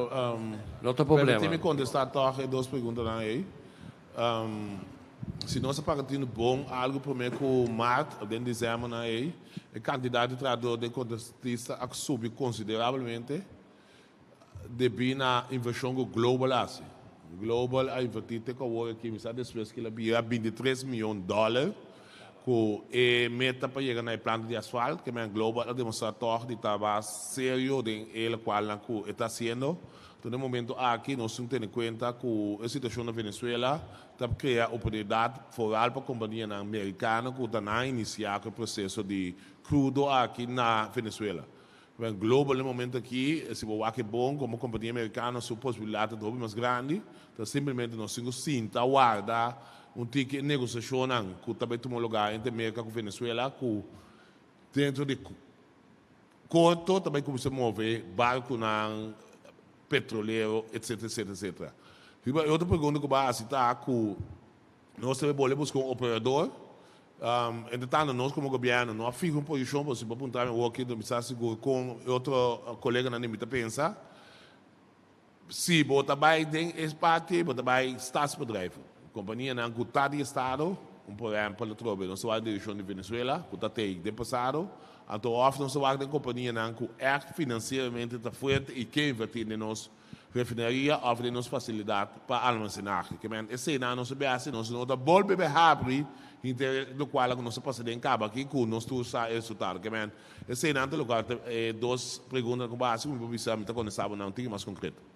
No ta problema. Permití mi kontestá tòg e dos preguntanan ei. Si nos a paga tinu bon algu promé ku mart òf den desèmbernan ei, e kantidat di trahadó den kontratista a subi konsiderablemente debí na invershon ku Global a hasi. Global a invertí te ku awor aki, mi sa despues ku el a bira 23 mion dòler ku e meta pa yega na e planta di asfalt, ke men Global a demostrá tòg di ta bas serio den e lokualnan ku e ta hasiendo. Enton den momento aki nos tin tene kuenta ku e situashon na Venezuela ta krea oportunidat foral pa kompanianan merikano ku ta nan inisiá ku e proseso di krudo aki na Venezuela. Ben Global den momento aki si bo wak e bon komo kompania merikano su posibilidat ta hopi mas grandi, ta simplemente nos tin ku sinta warda un tiki e negosiashonnan ku ta bai tuma lugar entre Merka ku Venezuela ku dentro di Korto ta bai kuminsá move barkunan petrolero etcetera etcetera etcetera. Riba e otro pregunta ku bo a hasi ta ku nos ta bai bole buska un operador. Entretanto nos komo gobièrnu no a fiha un posishon pasobra si bo a puntra mi awor ki mi sa sigur kon e otro koleganan di mi ta pensa. Si bo ta bai den e parti bo ta bai staatsbedrijven, kompanianan ku ta di estado. Un por ehèmpel atrobe nos ta wak den direkshon di Venezuela ku ta tei den pasado, anto òf nos ta wak den kompanianan ku ègt finansieramente ta fuerte i ke invertí den nos refineria òf den nos fasilidat pa almasenahe. Ke men eseinan nos a bin hasi, nos no ta bolbe bai habri henter lokual ku nos a pasa den kaba aki ku nos tur sa e resultado. Ke men eseinan ta lokual ta e dos preguntanan ku bo a hasi ku mi por bisa mi ta kontestá bo nan un tiki mas konkreto.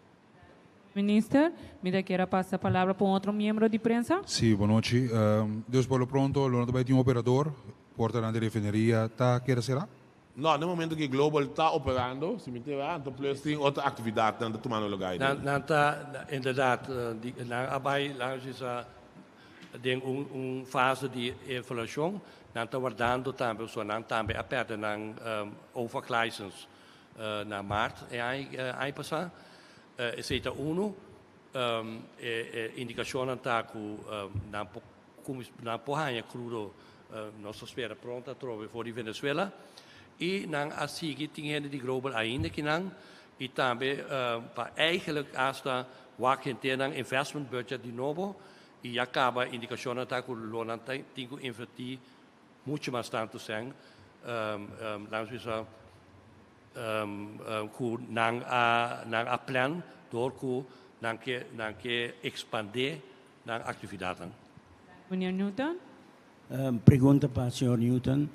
Minister, mi ta kier a pasa palabra pa un otro miembro di prensa. Sí, bonochi. Dus por lo pronto lo no ta bai tin un operador, portanan di refineria ta keda será? No, na momento ku Global ta operando, si mi ta era, anto plus tin otro aktividatnan ta tumando lugá ei den. Nan ta, inderdaad, nan a bai langs disa den un fase di evaluashon, nan ta wardando tambe, pasobra nan tambe a pèrdè nan OFAC license na maart e aña pasá. Esei ta unu. E indikashonnan ta ku nan por nan por haña krudo, nos ta spera pronto atrobe for di Venezuela. I nan a sigui tin hende di Global ainda kinan i tambe pa eigenlijk asta wak henter nan investment budget di nobo i ya kaba indikashonnan ta ku lo nan tin ku invertí muchu mas tantu sèn, laat nos bisa ku nan a nan a plan dor ku nan ke nan ke ekspandé nan aktividatnan. Meneer Newton. Pregunta pa señor Newton.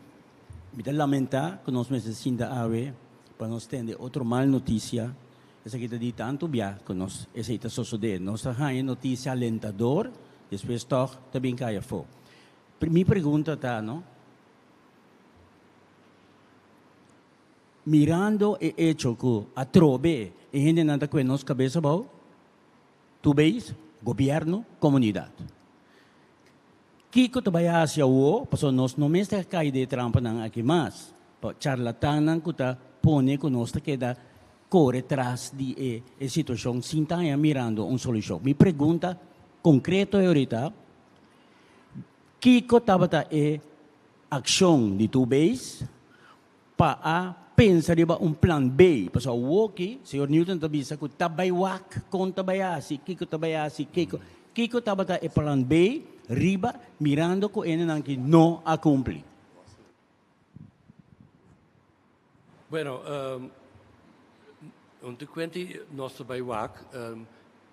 Mi ta lamentá ku nos mester sinta awe pa nos tende otro mal notisia. Esaki ta di tantu bia ku nos esei ta sosodé. Nos ta haña notisia alentador, despues tòg ta bin kai afó. Mi pregunta ta, no? Mirando e echo ku atrobe e hendenan ta kue nos kabes abou, tur beis, gobièrnu, komunidat. Kiko ta bai hasi awo? Pasobra nos no mester kai den e trampanan aki mas. Pa charlatannan ku ta pone ku nos ta keda kore tras di e e situashon sin ta haña mirando un solushon. Mi pregunta konkreto e orita, kiko tabata e Akshon di tur beis pa a pensa riba un plan B, pasobra awoki señor Newton ta bisa ku ta bai wak kon ta bai hasi, kiko ta bai hasi, kiko. Kiko tabata e plan B riba mirando ku hendenan ki no a kumpli? Bueno, un ta kuenti nos ta bai wak,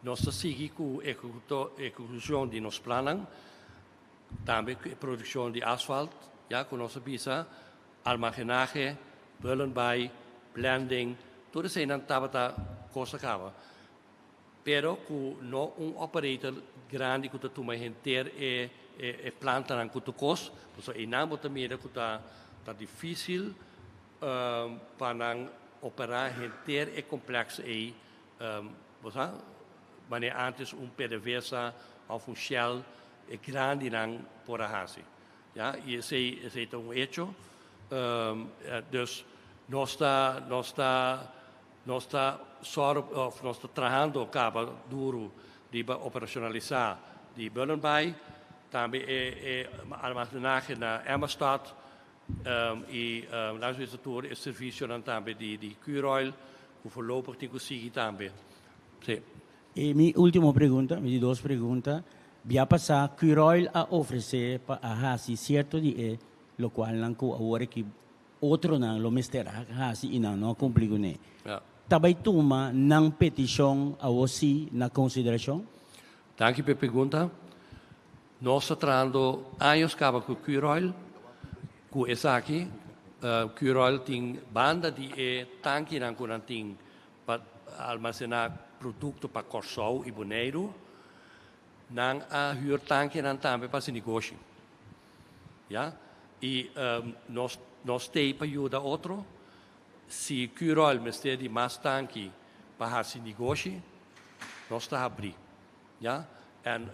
nos ta sigui ku ehekushon di nos plannan. Tambe ku e produkshon di asfalt, ya ku nos a bisa, almagenahe, bullenbaai, blending, tur eseinan tabata kos a kaba. Pero ku no un operator grandi ku ta tuma henter e e plantanan ku tur kos, pasobra einan bo ta mira ku ta ta difísil pa nan operá henter e kompleks ei, bo sa, manera ántes un PDVSA òf un Shell e grandinan por a hasi. Ya, i esei, esei ta un hecho. Dus nos ta, nos ta, nos ta sòru òf nos ta trahando kaba duru riba operashonalisá di Bullenbaai, tambe e e almasenahe na Emmastad i laat nos bisa tur e servisionan tambe di di Curoil ku voorlopig tin ku sigui tambe. Sí. E mi ultimo pregunta, mi di dos pregunta, bia pasá Curoil a ofresé pa a hasi sierto di e lokualnan ku awor aki otronan lo mester a hasi i nan no a kumpli kuné. Ta bai tuma nan petishon awor sí na konsiderashon? Danki pa e pregunta. Nos ta trahando años kaba ku Curoil ku esaki. Curoil tin banda di e tankinan ku nan tin pa almacená produkto pa Kòrsou i Boneiru, nan a hür tankenan tambe pa hasi negoshi. Ya, i nos nos t'ei pa yuda otro. Si Curoil mester di mas tanki pa hasi negoshi, nos ta habrí. Ya, en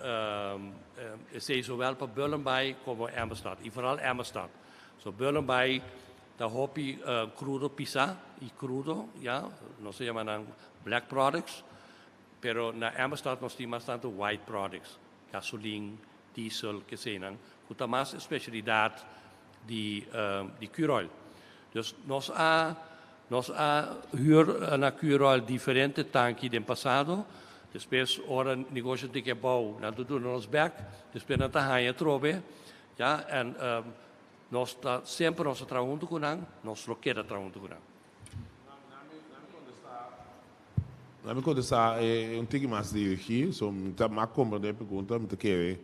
esei zowel pa Bullenbaai komo Emmastad, i vooral Emmastad. So Bullenbaai Ta hopi crudo pisa y crudo, ya, nos ta yama nan black products, pero na Emmastad nos tin mas tanto white products, gasolin, diesel, keseynan, cu ta mas e specialidad di di Curoil. Dus nos a nos a huur na Curoil diferente tanki den pasado, despues ora negocio tin ke bou nan ta duna nos bek, despues nan ta haña atrobe. Ja, en nos ta semper nos a traha huntu ku nan, nos lo keda traha huntu ku nan. Laat mi kontestá e un tiki mas dirigí, so mi ta mas komprendé e pregunta, mi ta kere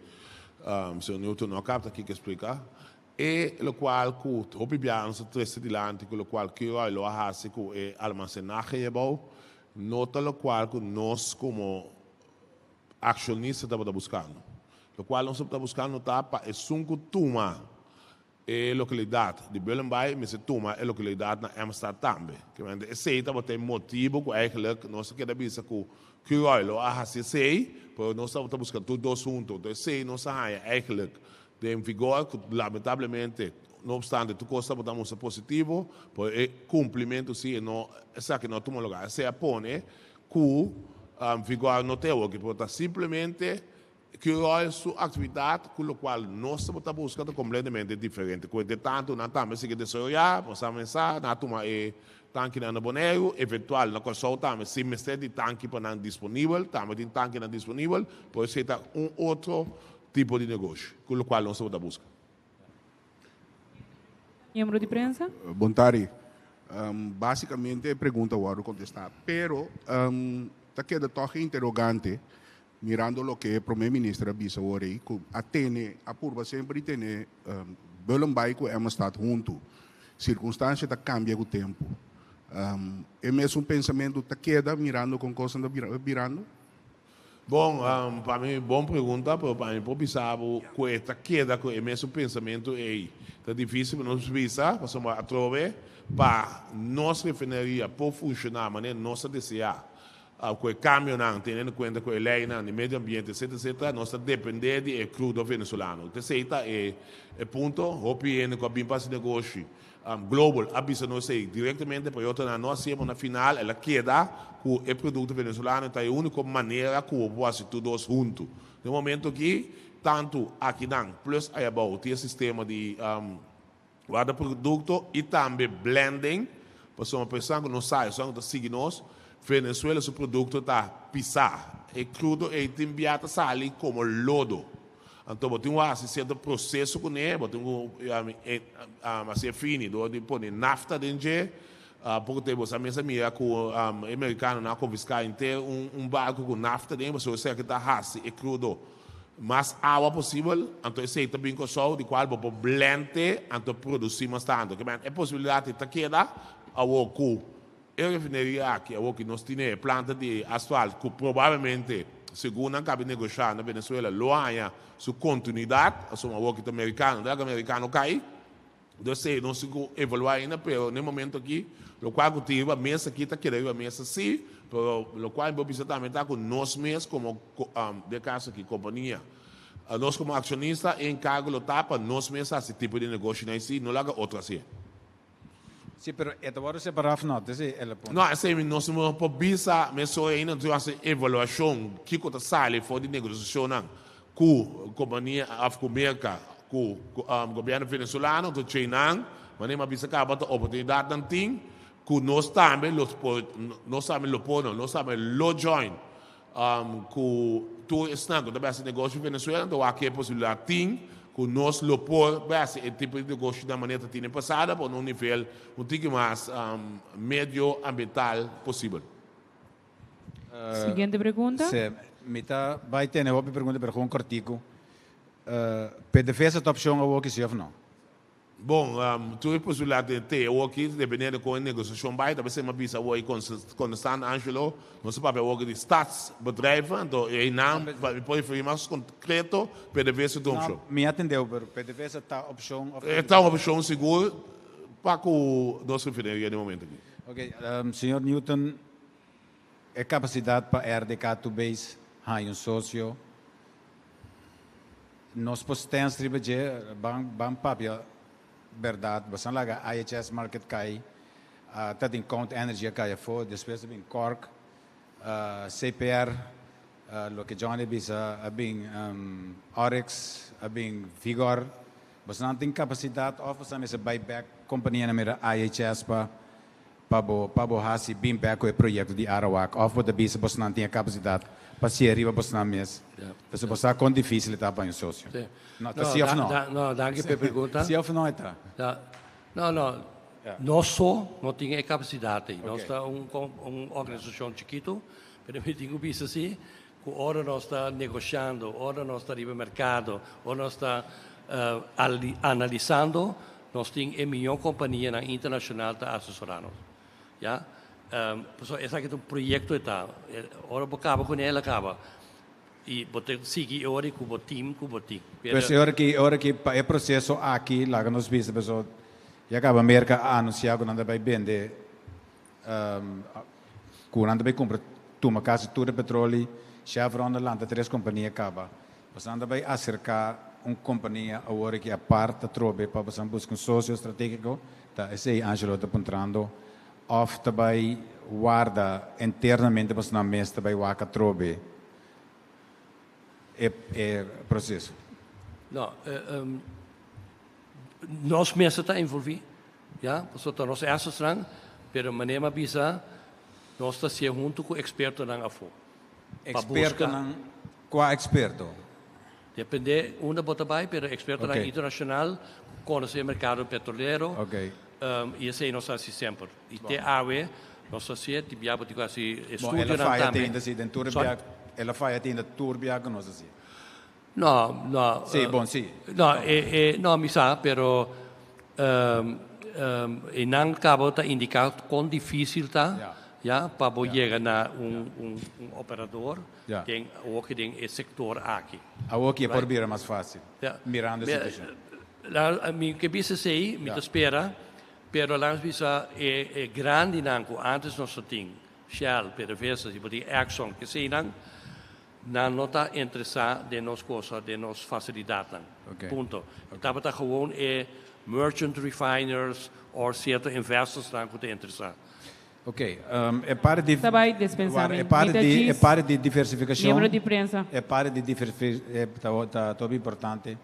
señor Newton no a kapta kiko e splika. E lokual ku hopi biaha nos a trese dilanti ku lokual Curoil lo a hasi ku e almasenahe ei abou, no ta lokual ku nos komo akshonista tabata buskando. Lokual nos tabata buskando ta pa esun ku tuma e lokalidat di Bullenbaai mester tuma e lokalidat na Emmastad tambe. Kemente esei tabata e motibu ku eigenlijk nos a keda bisa ku Curoil lo a hasi esei, pero nos tabata buska tur dos huntu. Entonces esei nos a haña eigenlijk den vigor ku lamentablemente, no obstante tur kos tabata mustra positivo, pero e kumplimentu si e no, esaki no a tuma lugar. Esei a pone ku vigor no ta e awor, pero ta simplemente Curoil su aktividat ku lokual nos tabata buska ta kompletamente diferente. Ku entre tantu nan tambe sigui desaroyá, nos a mensá, nan a tuma e tankinan na Boneiru, eventual na Kòrsou tambe si mester di tanki pa nan disponibel, tambe tin tankinan disponibel, por esei ta un otro tipo di negoshi ku lokual nos tabata buska. Miembro di prensa. Bon tardi. Básikamente e pregunta a wòrdu kontestá, pero ta keda tòg e interogante mirando loke e prome minister a bisa awor ei, ku a tene, a purba semper di tene Bullenbaai ku Emmastad huntu. Sirkunstansia ta kambia ku tempu. E mesun pensamentu ta keda mirando kon kosnan ta birando? Bon, pa mi bon pregunta, pero pa mi por bisa bo ku e ta keda ku e mesun pensamentu ei. Ta difísil pa nos bisa, pasobra atrobe pa nos refineria por funshoná manera nos ta deseá, ku e kambionan, teniendo kuenta ku e leinan di medio ambiente, etcetera, etcetera, nos ta dependé di e krudo venezolano. Esei ta e punto. Hopi hende ku a bin pa hasi negoshi Global a bisa nos ei direktamente, pero e otronan no a hasié, pero na final el a keda ku e produkto venezolano ta e úniko manera ku bo por hasi tur dos huntu. Den momento aki, tantu akinan plus ayabou tin e sistema di warda produkto i tambe blending, pasobra pa esnan ku no sa, esnan ku ta sigui nos, Venezuela su produkto ta pisá. E krudo ei tin bia ta sali komo lodo. Anto bo tin ku hasi sierto proseso kuné, bo tin ku hasié fini dor di pone nafta den dje. Poko tempu bo sa mes a mira ku e merikanonan a konfiská henter un barku ku nafta den, pasobra esaki ta hasi e krudo mas awa posibel. Anto esei ta bin Kòrsou di kual bo por blend e anto produsí mas tantu. E posibilidat ei ta keda awor ku e refineria aki, awor ku nos tin e planta di asfalt ku probablemente, segun nan kabi negoshá na Venezuela, lo haña su kontinuidat, pasobra awor ku ta merikano, ta laga merikano kai. Entonces esei nos tin ku evaluá ainda, pero na e momento aki lokual ku tin riba mesa aki ta keda riba mesa sí, pero lokual mi por bisa tambe ta ku nos mes komo, den e kaso aki kompania, nos komo akshonista e enkargo lo ta pa nos mes hasi tipo di negoshonan así, no laga otro hasié. Sí, pero e ta wòrdu separá òf nò? Esei el a puntra. No, esei nos no por bisa mesora ainda, nos tin hasi evaluashon kiko ta sali for di negosiashonnan ku kompania òf ku Merka, ku gobièrnu venezolano. Enton cheinan, manera mi a bisa kaba, ta oportunidatnan tin ku nos tambe lo por, nos tambe lo por no, nos tambe lo join ku tur esnan ku ta bai hasi negoshi Venezuela, anto wak e posibilidat tin ku nos lo por bai hasi e tipo di negoshi na manera ta tin den pasado, pero na un nivel un tiki mas medio ambiental posibel. Siguiente pregunta. Sí, mi ta bai tene hopi pregunta, pero gewoon kortiku. PDVSA ta opshon awoki sí òf no? Bon, tur e posibilidat den te awoki, dependiendo kon e negosiashon bai, ta besei mi a bisa awor i kontestando Angelo, nos a papia awoki di statsbedrijven, anto einan mi por referí mas konkreto, PDVSA ta un opshon. No, mi a tendeu, pero PDVSA ta opshon òf E ta un opshon sigur pa ku nos refineria den momento aki. Ok, señor Newton, e kapasidat pa RDK Tubeis haña un sosio. Nos por stens riba dje, ban ban papia berdad, bosan laga IHS Markit kai, ta tin Count Energy a kai afo, despues a bin Cork, CPR, loke Johnny a bisa, a bin Oryx, a bin Vigor, bosan tin capacidad of bosan mester bai bek companianan mira IHS pa. Pa bo hasi bin bèk ku e proyekto di Arawak òf bo ta bisa bosnan tin e kapasidat pa sier riba bosnan mes? Pasobra bo sa kon difísil e ta pa un sosio. No, ta si òf no? No, danki pa e pregunta. Si òf no e ta? No, no. Nos so no tin e kapasidat ei. Nos ta un un organisashon chikitu, pero mi tin ku bisa si ku ora nos ta negoshiando, ora nos ta riba merkado, ora nos ta analisando, nos tin e mihó kompanianan internashonal ta asesorá nos. Ya. Pasobra esaki ta un proyekto e ta. Ora bo kaba kuné el a kaba. I bo ta sigui e ora ku bo tim ku bo tin. Pues e ora ki, e ora ki pa e proseso aki, laga nos bisa pasobra ya kaba Merka a anunsiá ku nan ta bai bende Ku nan ta bai kumpra tuma kasi tur e petroli, Chevron a lanta tres kompania kaba. Boso nan ta bai aserká un kompania awor aki apart atrobe pa boso buska un sosio strategiko, ta esei Angelo ta puntrando, òf ta bai warda internamente boso nan mes ta bai wak atrobe e e proseso? No, nos mester ta envolví. Ya, pasobra ta nos assesnan, pero manera mi a bisa, nos ta hacié hunto cu expertonan afó. Pa busca. Expertonan, cua experto? Depende unda bo ta bay, pero expertonan internacional cu conoce e mercado petrolero. Y esey nos ta haci semper. Y te awe nos ta hacié, tin bia bo tin cu haci Bon, el a estudionan faya tambe. te inda si, den tur e Sorry? bia, el a faya te inda tur bia cu nos haci. No, no. Sí, bon, sí. No, e, e, no, mi sa, pero um, um, e nan cabo ta indica con difícil ta, Ja. ja, pa bo yega na un, un, un operador Ja. den, ook den e sector aki. Awor ki e por Right. bira mas fácil, Ja. mirando e Mi, situacion. la, mi ke bisa esei, mi Ja. ta spera, pero laat bisa e, e grandinan ku antes nos tin, Shell, PDVSA, si bo tin Exxon, keseinan, Nan no ta interesá den nos cosa, den nos facilidadnan. Punto. E tabata gewoon e merchant refiners or cierto investorsnan cu ta interesá. Ok, e parti di, Ta bai dispensá mi. e parti Mi ta di, e djis parti di diversificacion, miembro di prensa. e parti di diverfi, ta, ta hopi importante.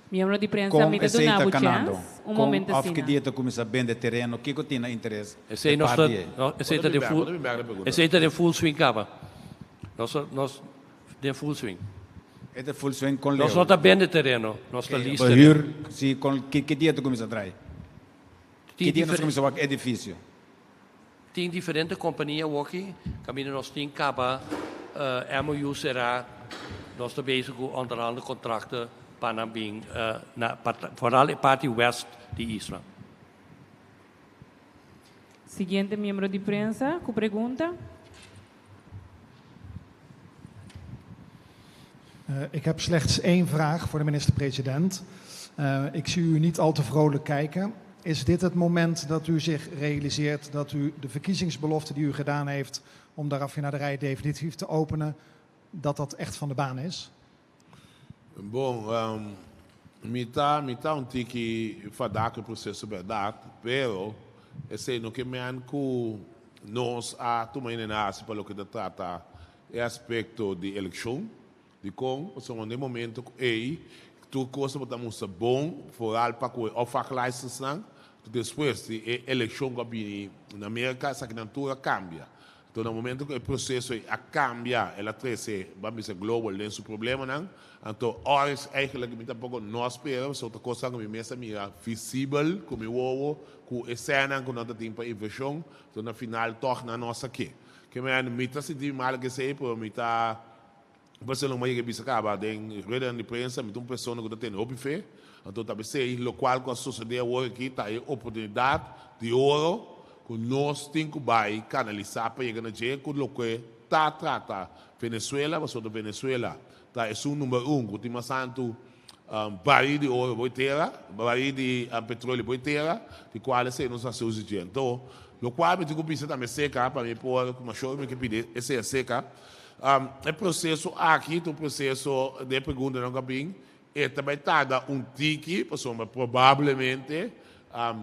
Miembro di prensa, Con mi ta esey duna ta bo canando? chens un Con momento of ki asina. dia ta cuminsa bende tereno? Kico tin na interes Esey e nos ta, parti ey? no, esey ta den full, esey ta den full swing caba. Nos, nos den full swing. E ta full swing con leu? Nos no ta bende tereno, nos ta lease Bo tereno. huur, si, con, ki, ki dia ta cuminsa trae? Tin Ki dia nos diferen- cuminsa wak edificio? Tin diferente compania awoki, caminda nos tin caba MOU cera, nos ta bezig cu onderhandel contracten pa nan bin na, vooral e parti west di isla. Siguiente miembro di prensa cu pregunta. Ik heb slechts één vraag voor de minister-president. Ik zie u niet al te vrolijk kijken. Is dit het moment dat u zich realiseert dat u de verkiezingsbelofte die u gedaan heeft om de raffinaderij definitief te openen, dat dat echt van de baan is? Bon, um, mi ta, mi ta un tiki fadá ku e proseso bèrdat, pero esei no ke men ku nos a tuma inenasi pa loke ta trata e aspekto di elekshon. Dikon? Pasobra na e momento ku ei tur kos tabata mustra bon, foral pa ku e opvanglijstensnan, despues di e elekshon ku a bini na Merka esakinan tur a kambia. Anto na momento ku e proseso ei a kambia, el a trese, ban bisa, global den su problemanan. Anto ora eigenlijk mi tampoko no a spera, pasobra ta kosnan ku mi mes a mira visibel ku mi wowo, ku e sènan ku nan ta tin pa invershon, anto na final tòg nan no a sak'é. Ke manera mi ta sinti mi mal ku esei, pero mi ta Barcelona a yega bisa caba den ruedanan di prensa, mi ta un persona cu ta tene hopi fe, anto ta pesey locual cu a sucede awor aki ta e oportunidad di oro cu nos tin cu bay canalisa pa yega na dje cu loke ta trata Venezuela, pasobra Venezuela ta esun number un cu tin mas tanto baril di oro boy tera, baril di petroleo boy tera, di cual esey nos a haci uso dje. Anto locual mi tin cu bisa tambe seca pa mi por cu mashor mi ke pidi esey acerca. E proseso aki ta un proseso den e preguntanan ku a bin, e ta bai tarda un tiki pasobra probablemente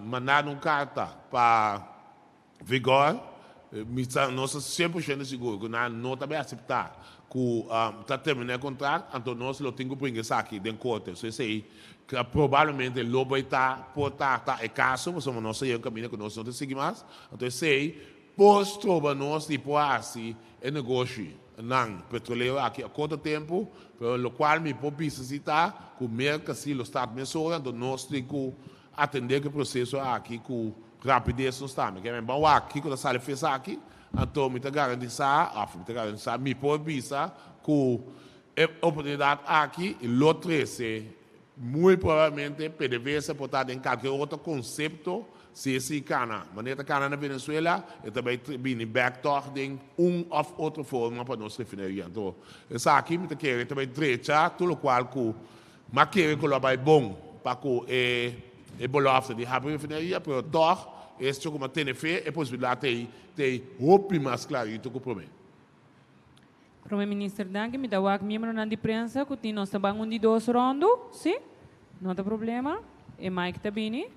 mandando un karta pa Vigor, mi ta nos ta 100 por shento sigur ku nan no ta bai aseptá. ku ta terminá e kontrakt, anto nos lo tin ku bringa esaki den korte. So esei probablemente lo bai ta por ta ta e kaso, pasobra nos a yega un kaminda ku nos no ta sigui mas. Anto esei por stroba nos di por hasi e negoshi nan petrolero aki a korto tempu, pero lokual mi por bisa si ta ku Merka si lo start mesora, anto nos tin ku atendé ku e proseso aki ku rapides nos tambe. Ke men ban wak kiko ta sali fes aki, anto mi ta garantisá, òf mi ta garantisá, mi por bisa ku e oportunidat aki lo trese muy probablemente PDVSA por ta den kalke otro konsepto si esei kana. Manera ta kana na Venezuela, e ta bai bini bèk tòg den un òf otro forma pa nos refineria. Anto esaki mi ta kere ta bai drecha tur lokual ku M'a kere ku lo a bai bon pa ku e e belofte di habri refineria, pero tòg echo ku m'a tene fe e posibilidat ei t'ei hopi mas klarito ku promé. Prome Minister danki, mi ta wak miembronan di prensa ku tin nos ta ban un di dos ròndu, si? No ta problema, e mic ta bini.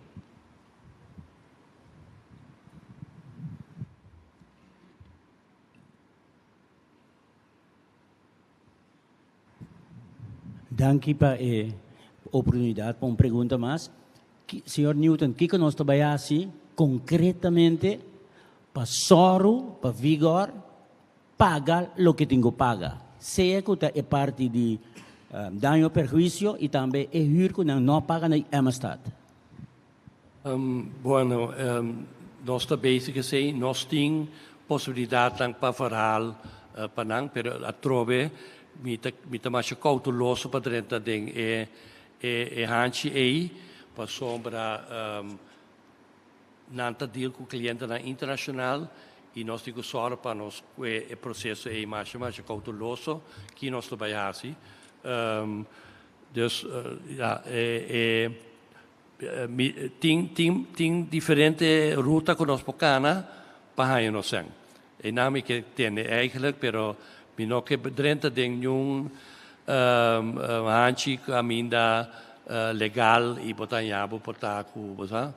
Danki pa e oportunidat pa un pregunta mas. Señor Newton, kiko nos ta bai hasi konkretamente pa sòru pa Vigor paga loke tin ku paga? Sea ku ta e parti di daño perhuisio i tambe e hür ku nan no a paga na Emmastad. Bueno, nos ta bezig esei. Nos tin posibilidatnan pa verhaal pa nan, pero atrobe mi ta mi ta masha kouteloso pa drenta den e e hanchi ei, pasobra nan ta deal ku klientenan internashonal i nos tin ku sòru pa nos kue e proseso ei masha masha kouteloso ki nos ta bai hasi. Dus ya e Mi tin tin tin diferente ruta ku nos por kana pa haña nos sèn. Einan mi ke tende eigenlijk, pero mi no ke drenta den niun hanchi kaminda legal i bo ta haña bo por ta ku bo sa.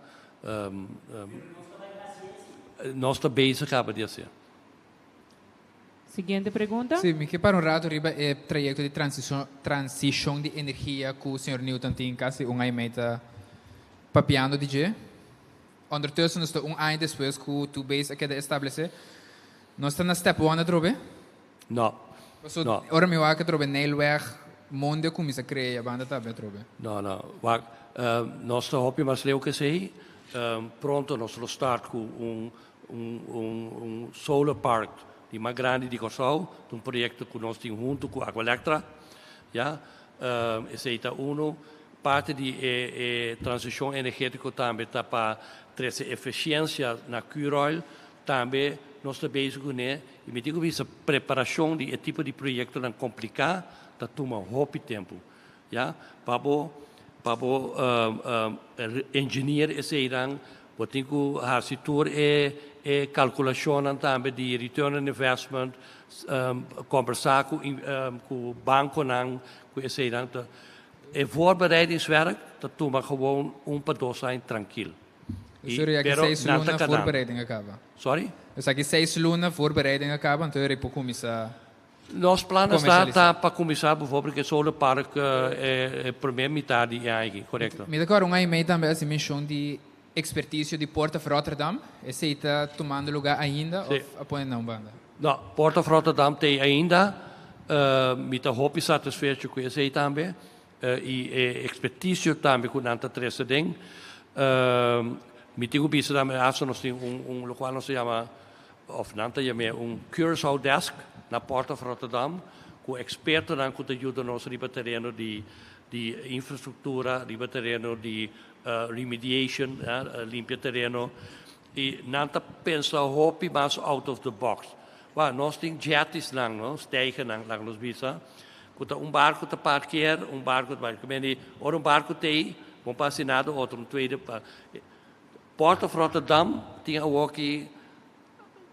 Nos ta bezig kaba di hasié. Siguiente pregunta. Sí, mi ke para un rato riba e trayecto di transicion, transicion di energia cu señor Newton tin casi un aña y mei ta papiando di dje. Ondertussen nos ta un aña despues cu Tu Base a keda establece. Nos ta na step one atrobe? No. Paso No. ora mi wak atrobe Nijlweg, monde a cuminsa crea, banda tambe atrobe. No, no. Wak, nos ta hopi mas leu cu esey. Pronto nos lo start cu un Un un solar park di mas grandi di Kòrsou, ta un proyekto ku nos tin huntu ku Aqualectra, ya. Esei ta unu. Parti di e e transishon energétiko tambe ta pa trese efisiensia na Curoil, tambe nos ta bezig kuné i mi tin ku bisa preparashon di e tipo di proyektonan kompliká ta tuma hopi tempu, ya. Pa bo pa bo engineer eseinan Bo tin ku hasi tur e e kalkulashonnan tambe di return on investment, kombersá ku ku bankonan ku eseinan ta. E voorbereidingswerk ta tuma gewoon un pa dos aña trankil. Dus ora aki Pero seis nan ta luna kanando. voorbereiding a kaba. Sorry? Dus aki seis luna voorbereiding a kaba, anto ora por kuminsá. Nos planan sta ta pa kuminsá bijvoorbeeld ku e solar park e promé mitad di e aña aki, korekto. Mi ta kòrda un aña i mei tambe hasi menshon di ekspertisio di Port of Rotterdam. Esei ta tumando lugá ainda òf a pone na un banda? No, Port of Rotterdam t'ei ainda. Mi ta hopi satisfecho ku esei tambe i e ekspertisio tambe ku nan ta trese den. Mi tin ku bisa tambe hasta nos tin un lokual nos ta yama Of nan ta yam'é un Curaçao Desk na Port of Rotterdam ku ekspertonan ku ta yuda nos riba tereno di di infrastruktura, riba tereno di remediation, limpia tereno. I nan ta pensa hopi mas out of the box. Wak, nos tin jettiesnan, no, steigernan, laga nos bisa, ku ta un barku ta parkeer, un barku ta parkeer. Ora un barku t'ei, bo por hasi nada otro, un tweede. Port of Rotterdam tin awoki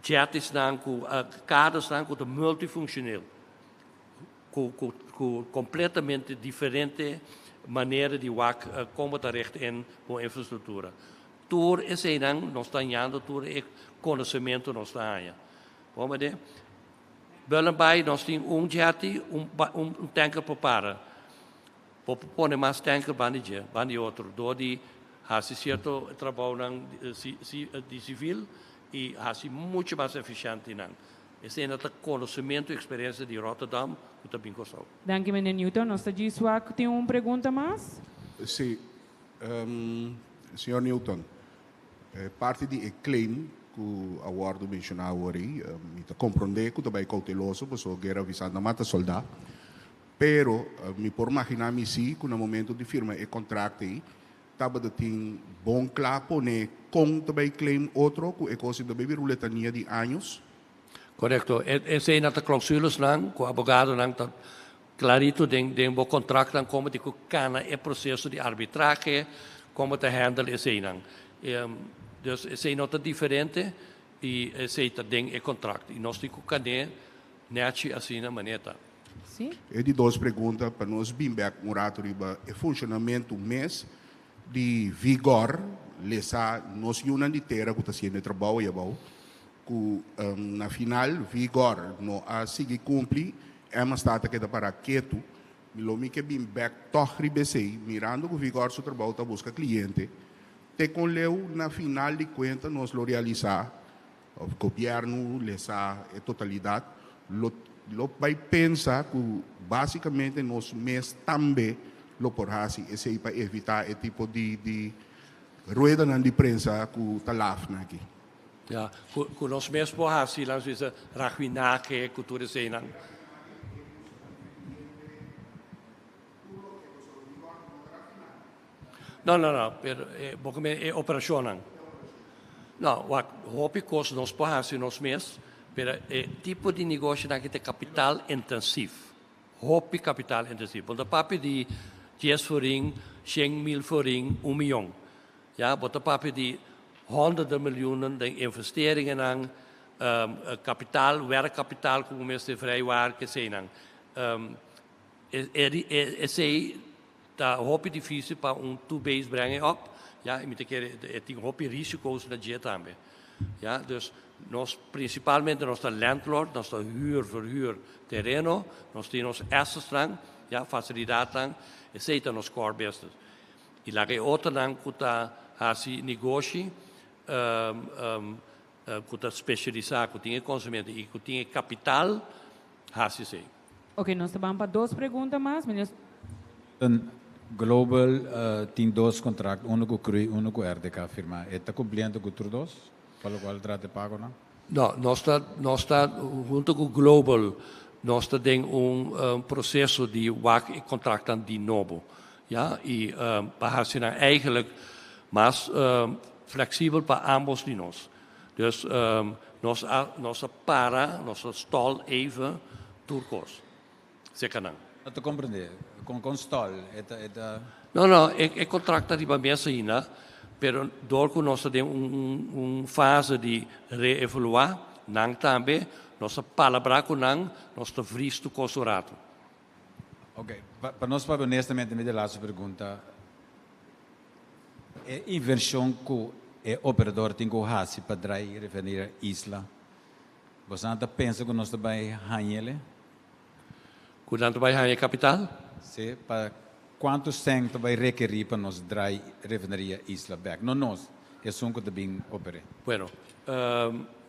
jettiesnan ku kadasnan ku ta multifunctioneel, ku ku ku kompletamente diferente manera di wak kon bo ta richt in bo infrastruktura. Tur eseinan nos ta hañando, tur e konosementu nos ta haña. Bon mende? Bullenbaai nos tin un jetty, un tanker por para. Por pone mas tanker banda di dje, banda di otro, dor di hasi sierto trabounan di sivil i hasi muchu mas efisiente nan. Esei nan ta konosementu i eksperensia di Rotterdam ku ta bin Kòrsou. Danki meneer Newton. Nos ta djis wak ku tin un pregunta mas. Sí, señor Newton, parti di e claim ku a wòrdu menshoná awor ei, mi ta komprondé ku ta bai kouteloso pasobra guera avisá no mata soldá. Pero mi por maginá mi sí ku na momento di firma e kontrakt ei tabata tin bon kla pone kon ta bai claim otro ku e kos ei ta bai bira un letania di años. Korekto. Esei nan ta klausulasnan ku abogadonan ta klarito den den bo kontraktnan komo di ku kana e proseso di arbitrahe, komo ta handle eseinan. Dus esei no ta diferente i esei ta den e kontrakt i nos tin ku kan'é nèchi asina manera ta. Sí. E di dos pregunta pa nos bin bek un rato riba e funshonamentu mes di Vigor, lesa nos yunan di tera ku ta hasiendo e trabou ei abou, ku na final Vigor no a sigui kumpli, Emma Staat a keda pará ketu. Mi lo mi ke bin bek tòg riba esei, mirando ku Vigor su trabou ta buska kliente, te kon leu na final di kuenta nos lo realisá Of gobierno lesa e totalidad lo lo bay pensa cu basicamente nos mes tambe lo por haci esey pa evita e tipo di di ruedanan di prensa cu ta lafnan aki. Ya, cu cu nos mes por haci, laat nos bisa, raguinahe cu tur eseynan. No, no, no, pero e bo ke e operashonnan. No, wak, hopi kos nos por hasi nos mes, pero e tipo di negoshonan aki ta kapital intensief. Hopi kapital intensief. Bo ta papia di dies florin, shen mil florin, un miyon. Ya, bo ta papia di honderden milyoenen den investeringennan, kapital, werkkapital ku bo mester vrijwaar, keseinan. Esei ta hopi difícil pa un two base brengen op, ya, y mi ta kere e tin hopi risico's na dje tambe, ya. Dus nos principalmente nos ta landlord, nos ta huur, verhuur tereno, nos tin nos assetsnan, ya, facilidadnan, esei ta nos core business. Y laga e otronan cu ta haci negoshi cu ta specialisa, cu tin e conocimiento y cu tin e capital, haci esei. Ok, nos ta ban pa dos pregunta mas. Meneer. Global tin dos contract, uno cu CRUI, uno cu RDK firma. E ta cumpliendo cu tur dos, pa locual trata e pagonan? No, nos ta, nos ta hunto cu Global, nos ta den un proceso di wak e contractnan di nobo, ya, y pa haci nan eigenlijk mas flexibel pa ambos di nos. Dus nos a nos a para, nos a stòl even tur kos serka nan. No ta komprendé. Kon kon stòl? E ta e ta. No, no, e e kontrakt ta riba mesa ainda, pero dor ku nos ta den un un un fase di reevaluá nan tambe, nos a palabrá ku nan, nos ta vris tur kos un ratu. Oké, pa pa nos papia honestamente mi ta laatste pregunta. E invershon ku e operador tin ku hasi pa drai refineria Isla, boso ta pensa ku nos ta bai hañ'ele? Ku nan ta bai haña e kapital? Si, pa kuantu sèn ta bai rekerí pa nos drai refineria Isla bèk? No nos, esun ku ta bin oper'é. Bueno,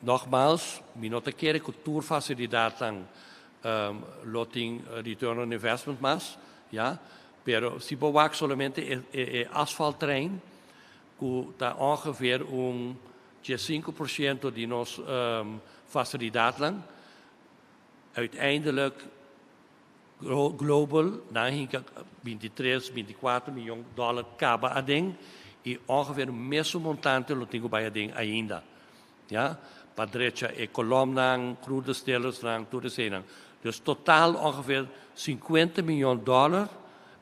nogmaals, mi no ta kere ku tur fasilidatnan lo tin return on investment mas, ya. Pero si bo wak solamente e e asfalttrein ku ta ongeveer un 15% di nos fasilidatnan, uiteindelijk Global nan hinka 23, 24 miyon dòler kaba aden i ongeveer mesun montante lo tin ku bai aden ainda. Ya, pa drecha e kolomnan, crude distillersnan, tur eseinan. Dus total ongeveer 50 miyon dòler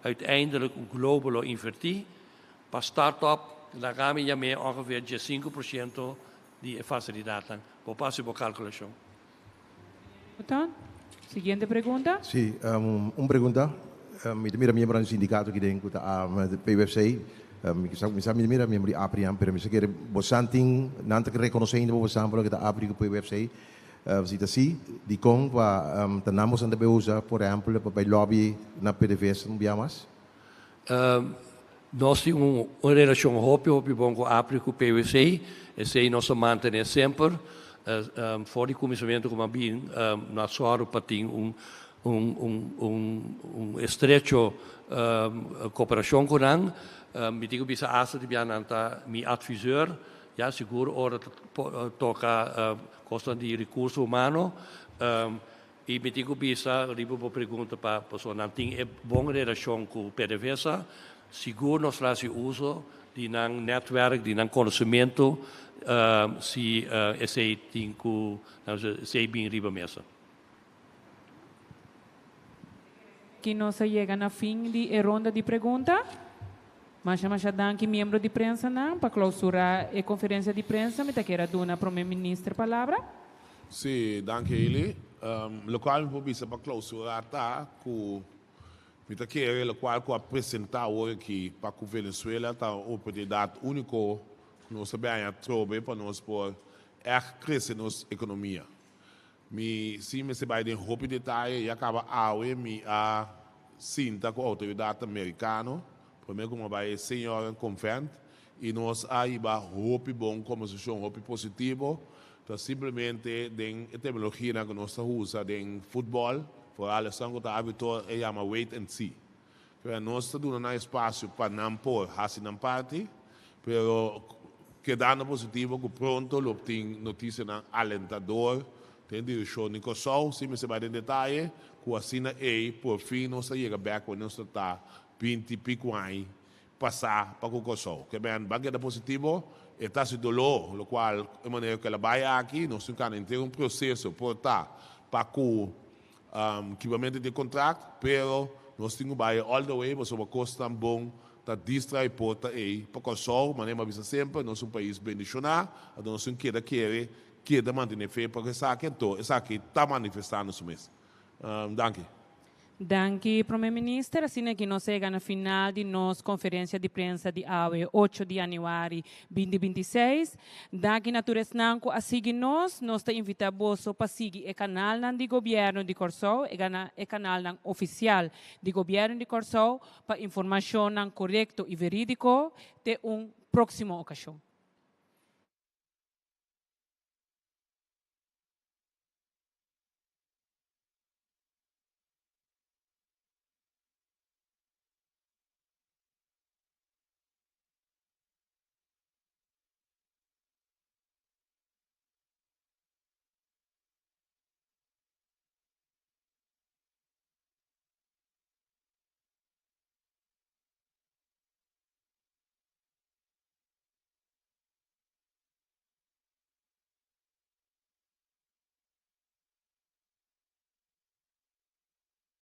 uiteindelijk Global lo invertí pa start up, laga mi yam'é ongeveer 15% di e fasilidatnan. Bo por hasi bo kalkulashon. Siguiente pregunta. Sí, un pregunta. Mi ta mira miembronan di sindikato aki den ku ta PUFC. Mi sa mi sa mi ta mira miembro di APRI pero mi sa kere bosan tin nan ta rekonosé ainda bo bosan pa loke ta APRI ku PUFC. Si ta si, dikon pa ta nan boso ta bay usa, por ehempel, pa bay lobby na PDVSA un bia mas? Nos tin un relashon hopi hopi bon ku APRI ku PwC, esei nos a mantené semper. For di kuminsamentu ku mi a bin na sòru pa tin un un estrecho koperashon ku nan. Mi tin ku bisa asta di bia nan ta mi adviseur, ya sigur ora ta toka kosnan di rekurso humano. I mi tin ku bisa riba bo pregunta pa pasobra nan tin e bon relashon ku PDVSA, sigur nos lo hasi uso di nan nètwèrk, di nan konosementu si esei tin ku esei bin riba mesa. Ki nos a yega na fin di e ronda di pregunta. Masha masha danki miembro di prensanan. Pa clausura e conferencia di prensa mi ta kier a duna Prome Minister palabra. Sí, danki Hailey. Locual mi por bisa pa clausura ta cu mi ta kere locual cu a presenta awor aki pa cu Venezuela ta un oportunidad unico cu nos ta bay haña trobe pa nos por echt crece nos economia. Mi si mester bai den hopi detaye, ya kaba awe mi a sinta ku outoridatnan merikano, promé ku mi a bai e Senioren Convent, i nos a hiba hopi bon kombersashon, hopi positivo. Ta simplemente den e terminologianan ku nos ta usa den futbòl, foral esnan ku ta arbitro e yama wait and see. Pero nos ta duna nan espasio pa nan por hasi nan parti, pero kedando positivo ku pronto lo tin notisianan alentador den direkshon di Kòrsou, sin mester bai den detaye, ku asina ei por fin nos ta yega bèk wen nos ta ta binti piku aña pasá pa ku Kòrsou. Ke men ban keda positivo, e ta hasi doló, lokual e manera ku el a bai aki, nos tin kanda henter un proseso por ta pa ku Kibamento di contract, pero nos tin cu bay all the way pasobra cosnan bon ta distrai porta ey pa Corsou, manera mi a bisa semper, nos un pais bendiciona, anto nos tin keda kere, keda mantene fe pa esaki, anto esaki ta manifestando su mes. Danki. Danki Prome Minister. Asina aki nos a yega na final di nos conferencia di prensa di awe ocho di januari binti 26. Danki na tur esnan ku a sigui nos. Nos ta invitá boso pa sigui e kanalnan di Gobièrnu di Kòrsou, e kanalnan ofisial di Gobièrnu di Kòrsou pa informashonnan korekto i verídiko. Te un próksimo okashon.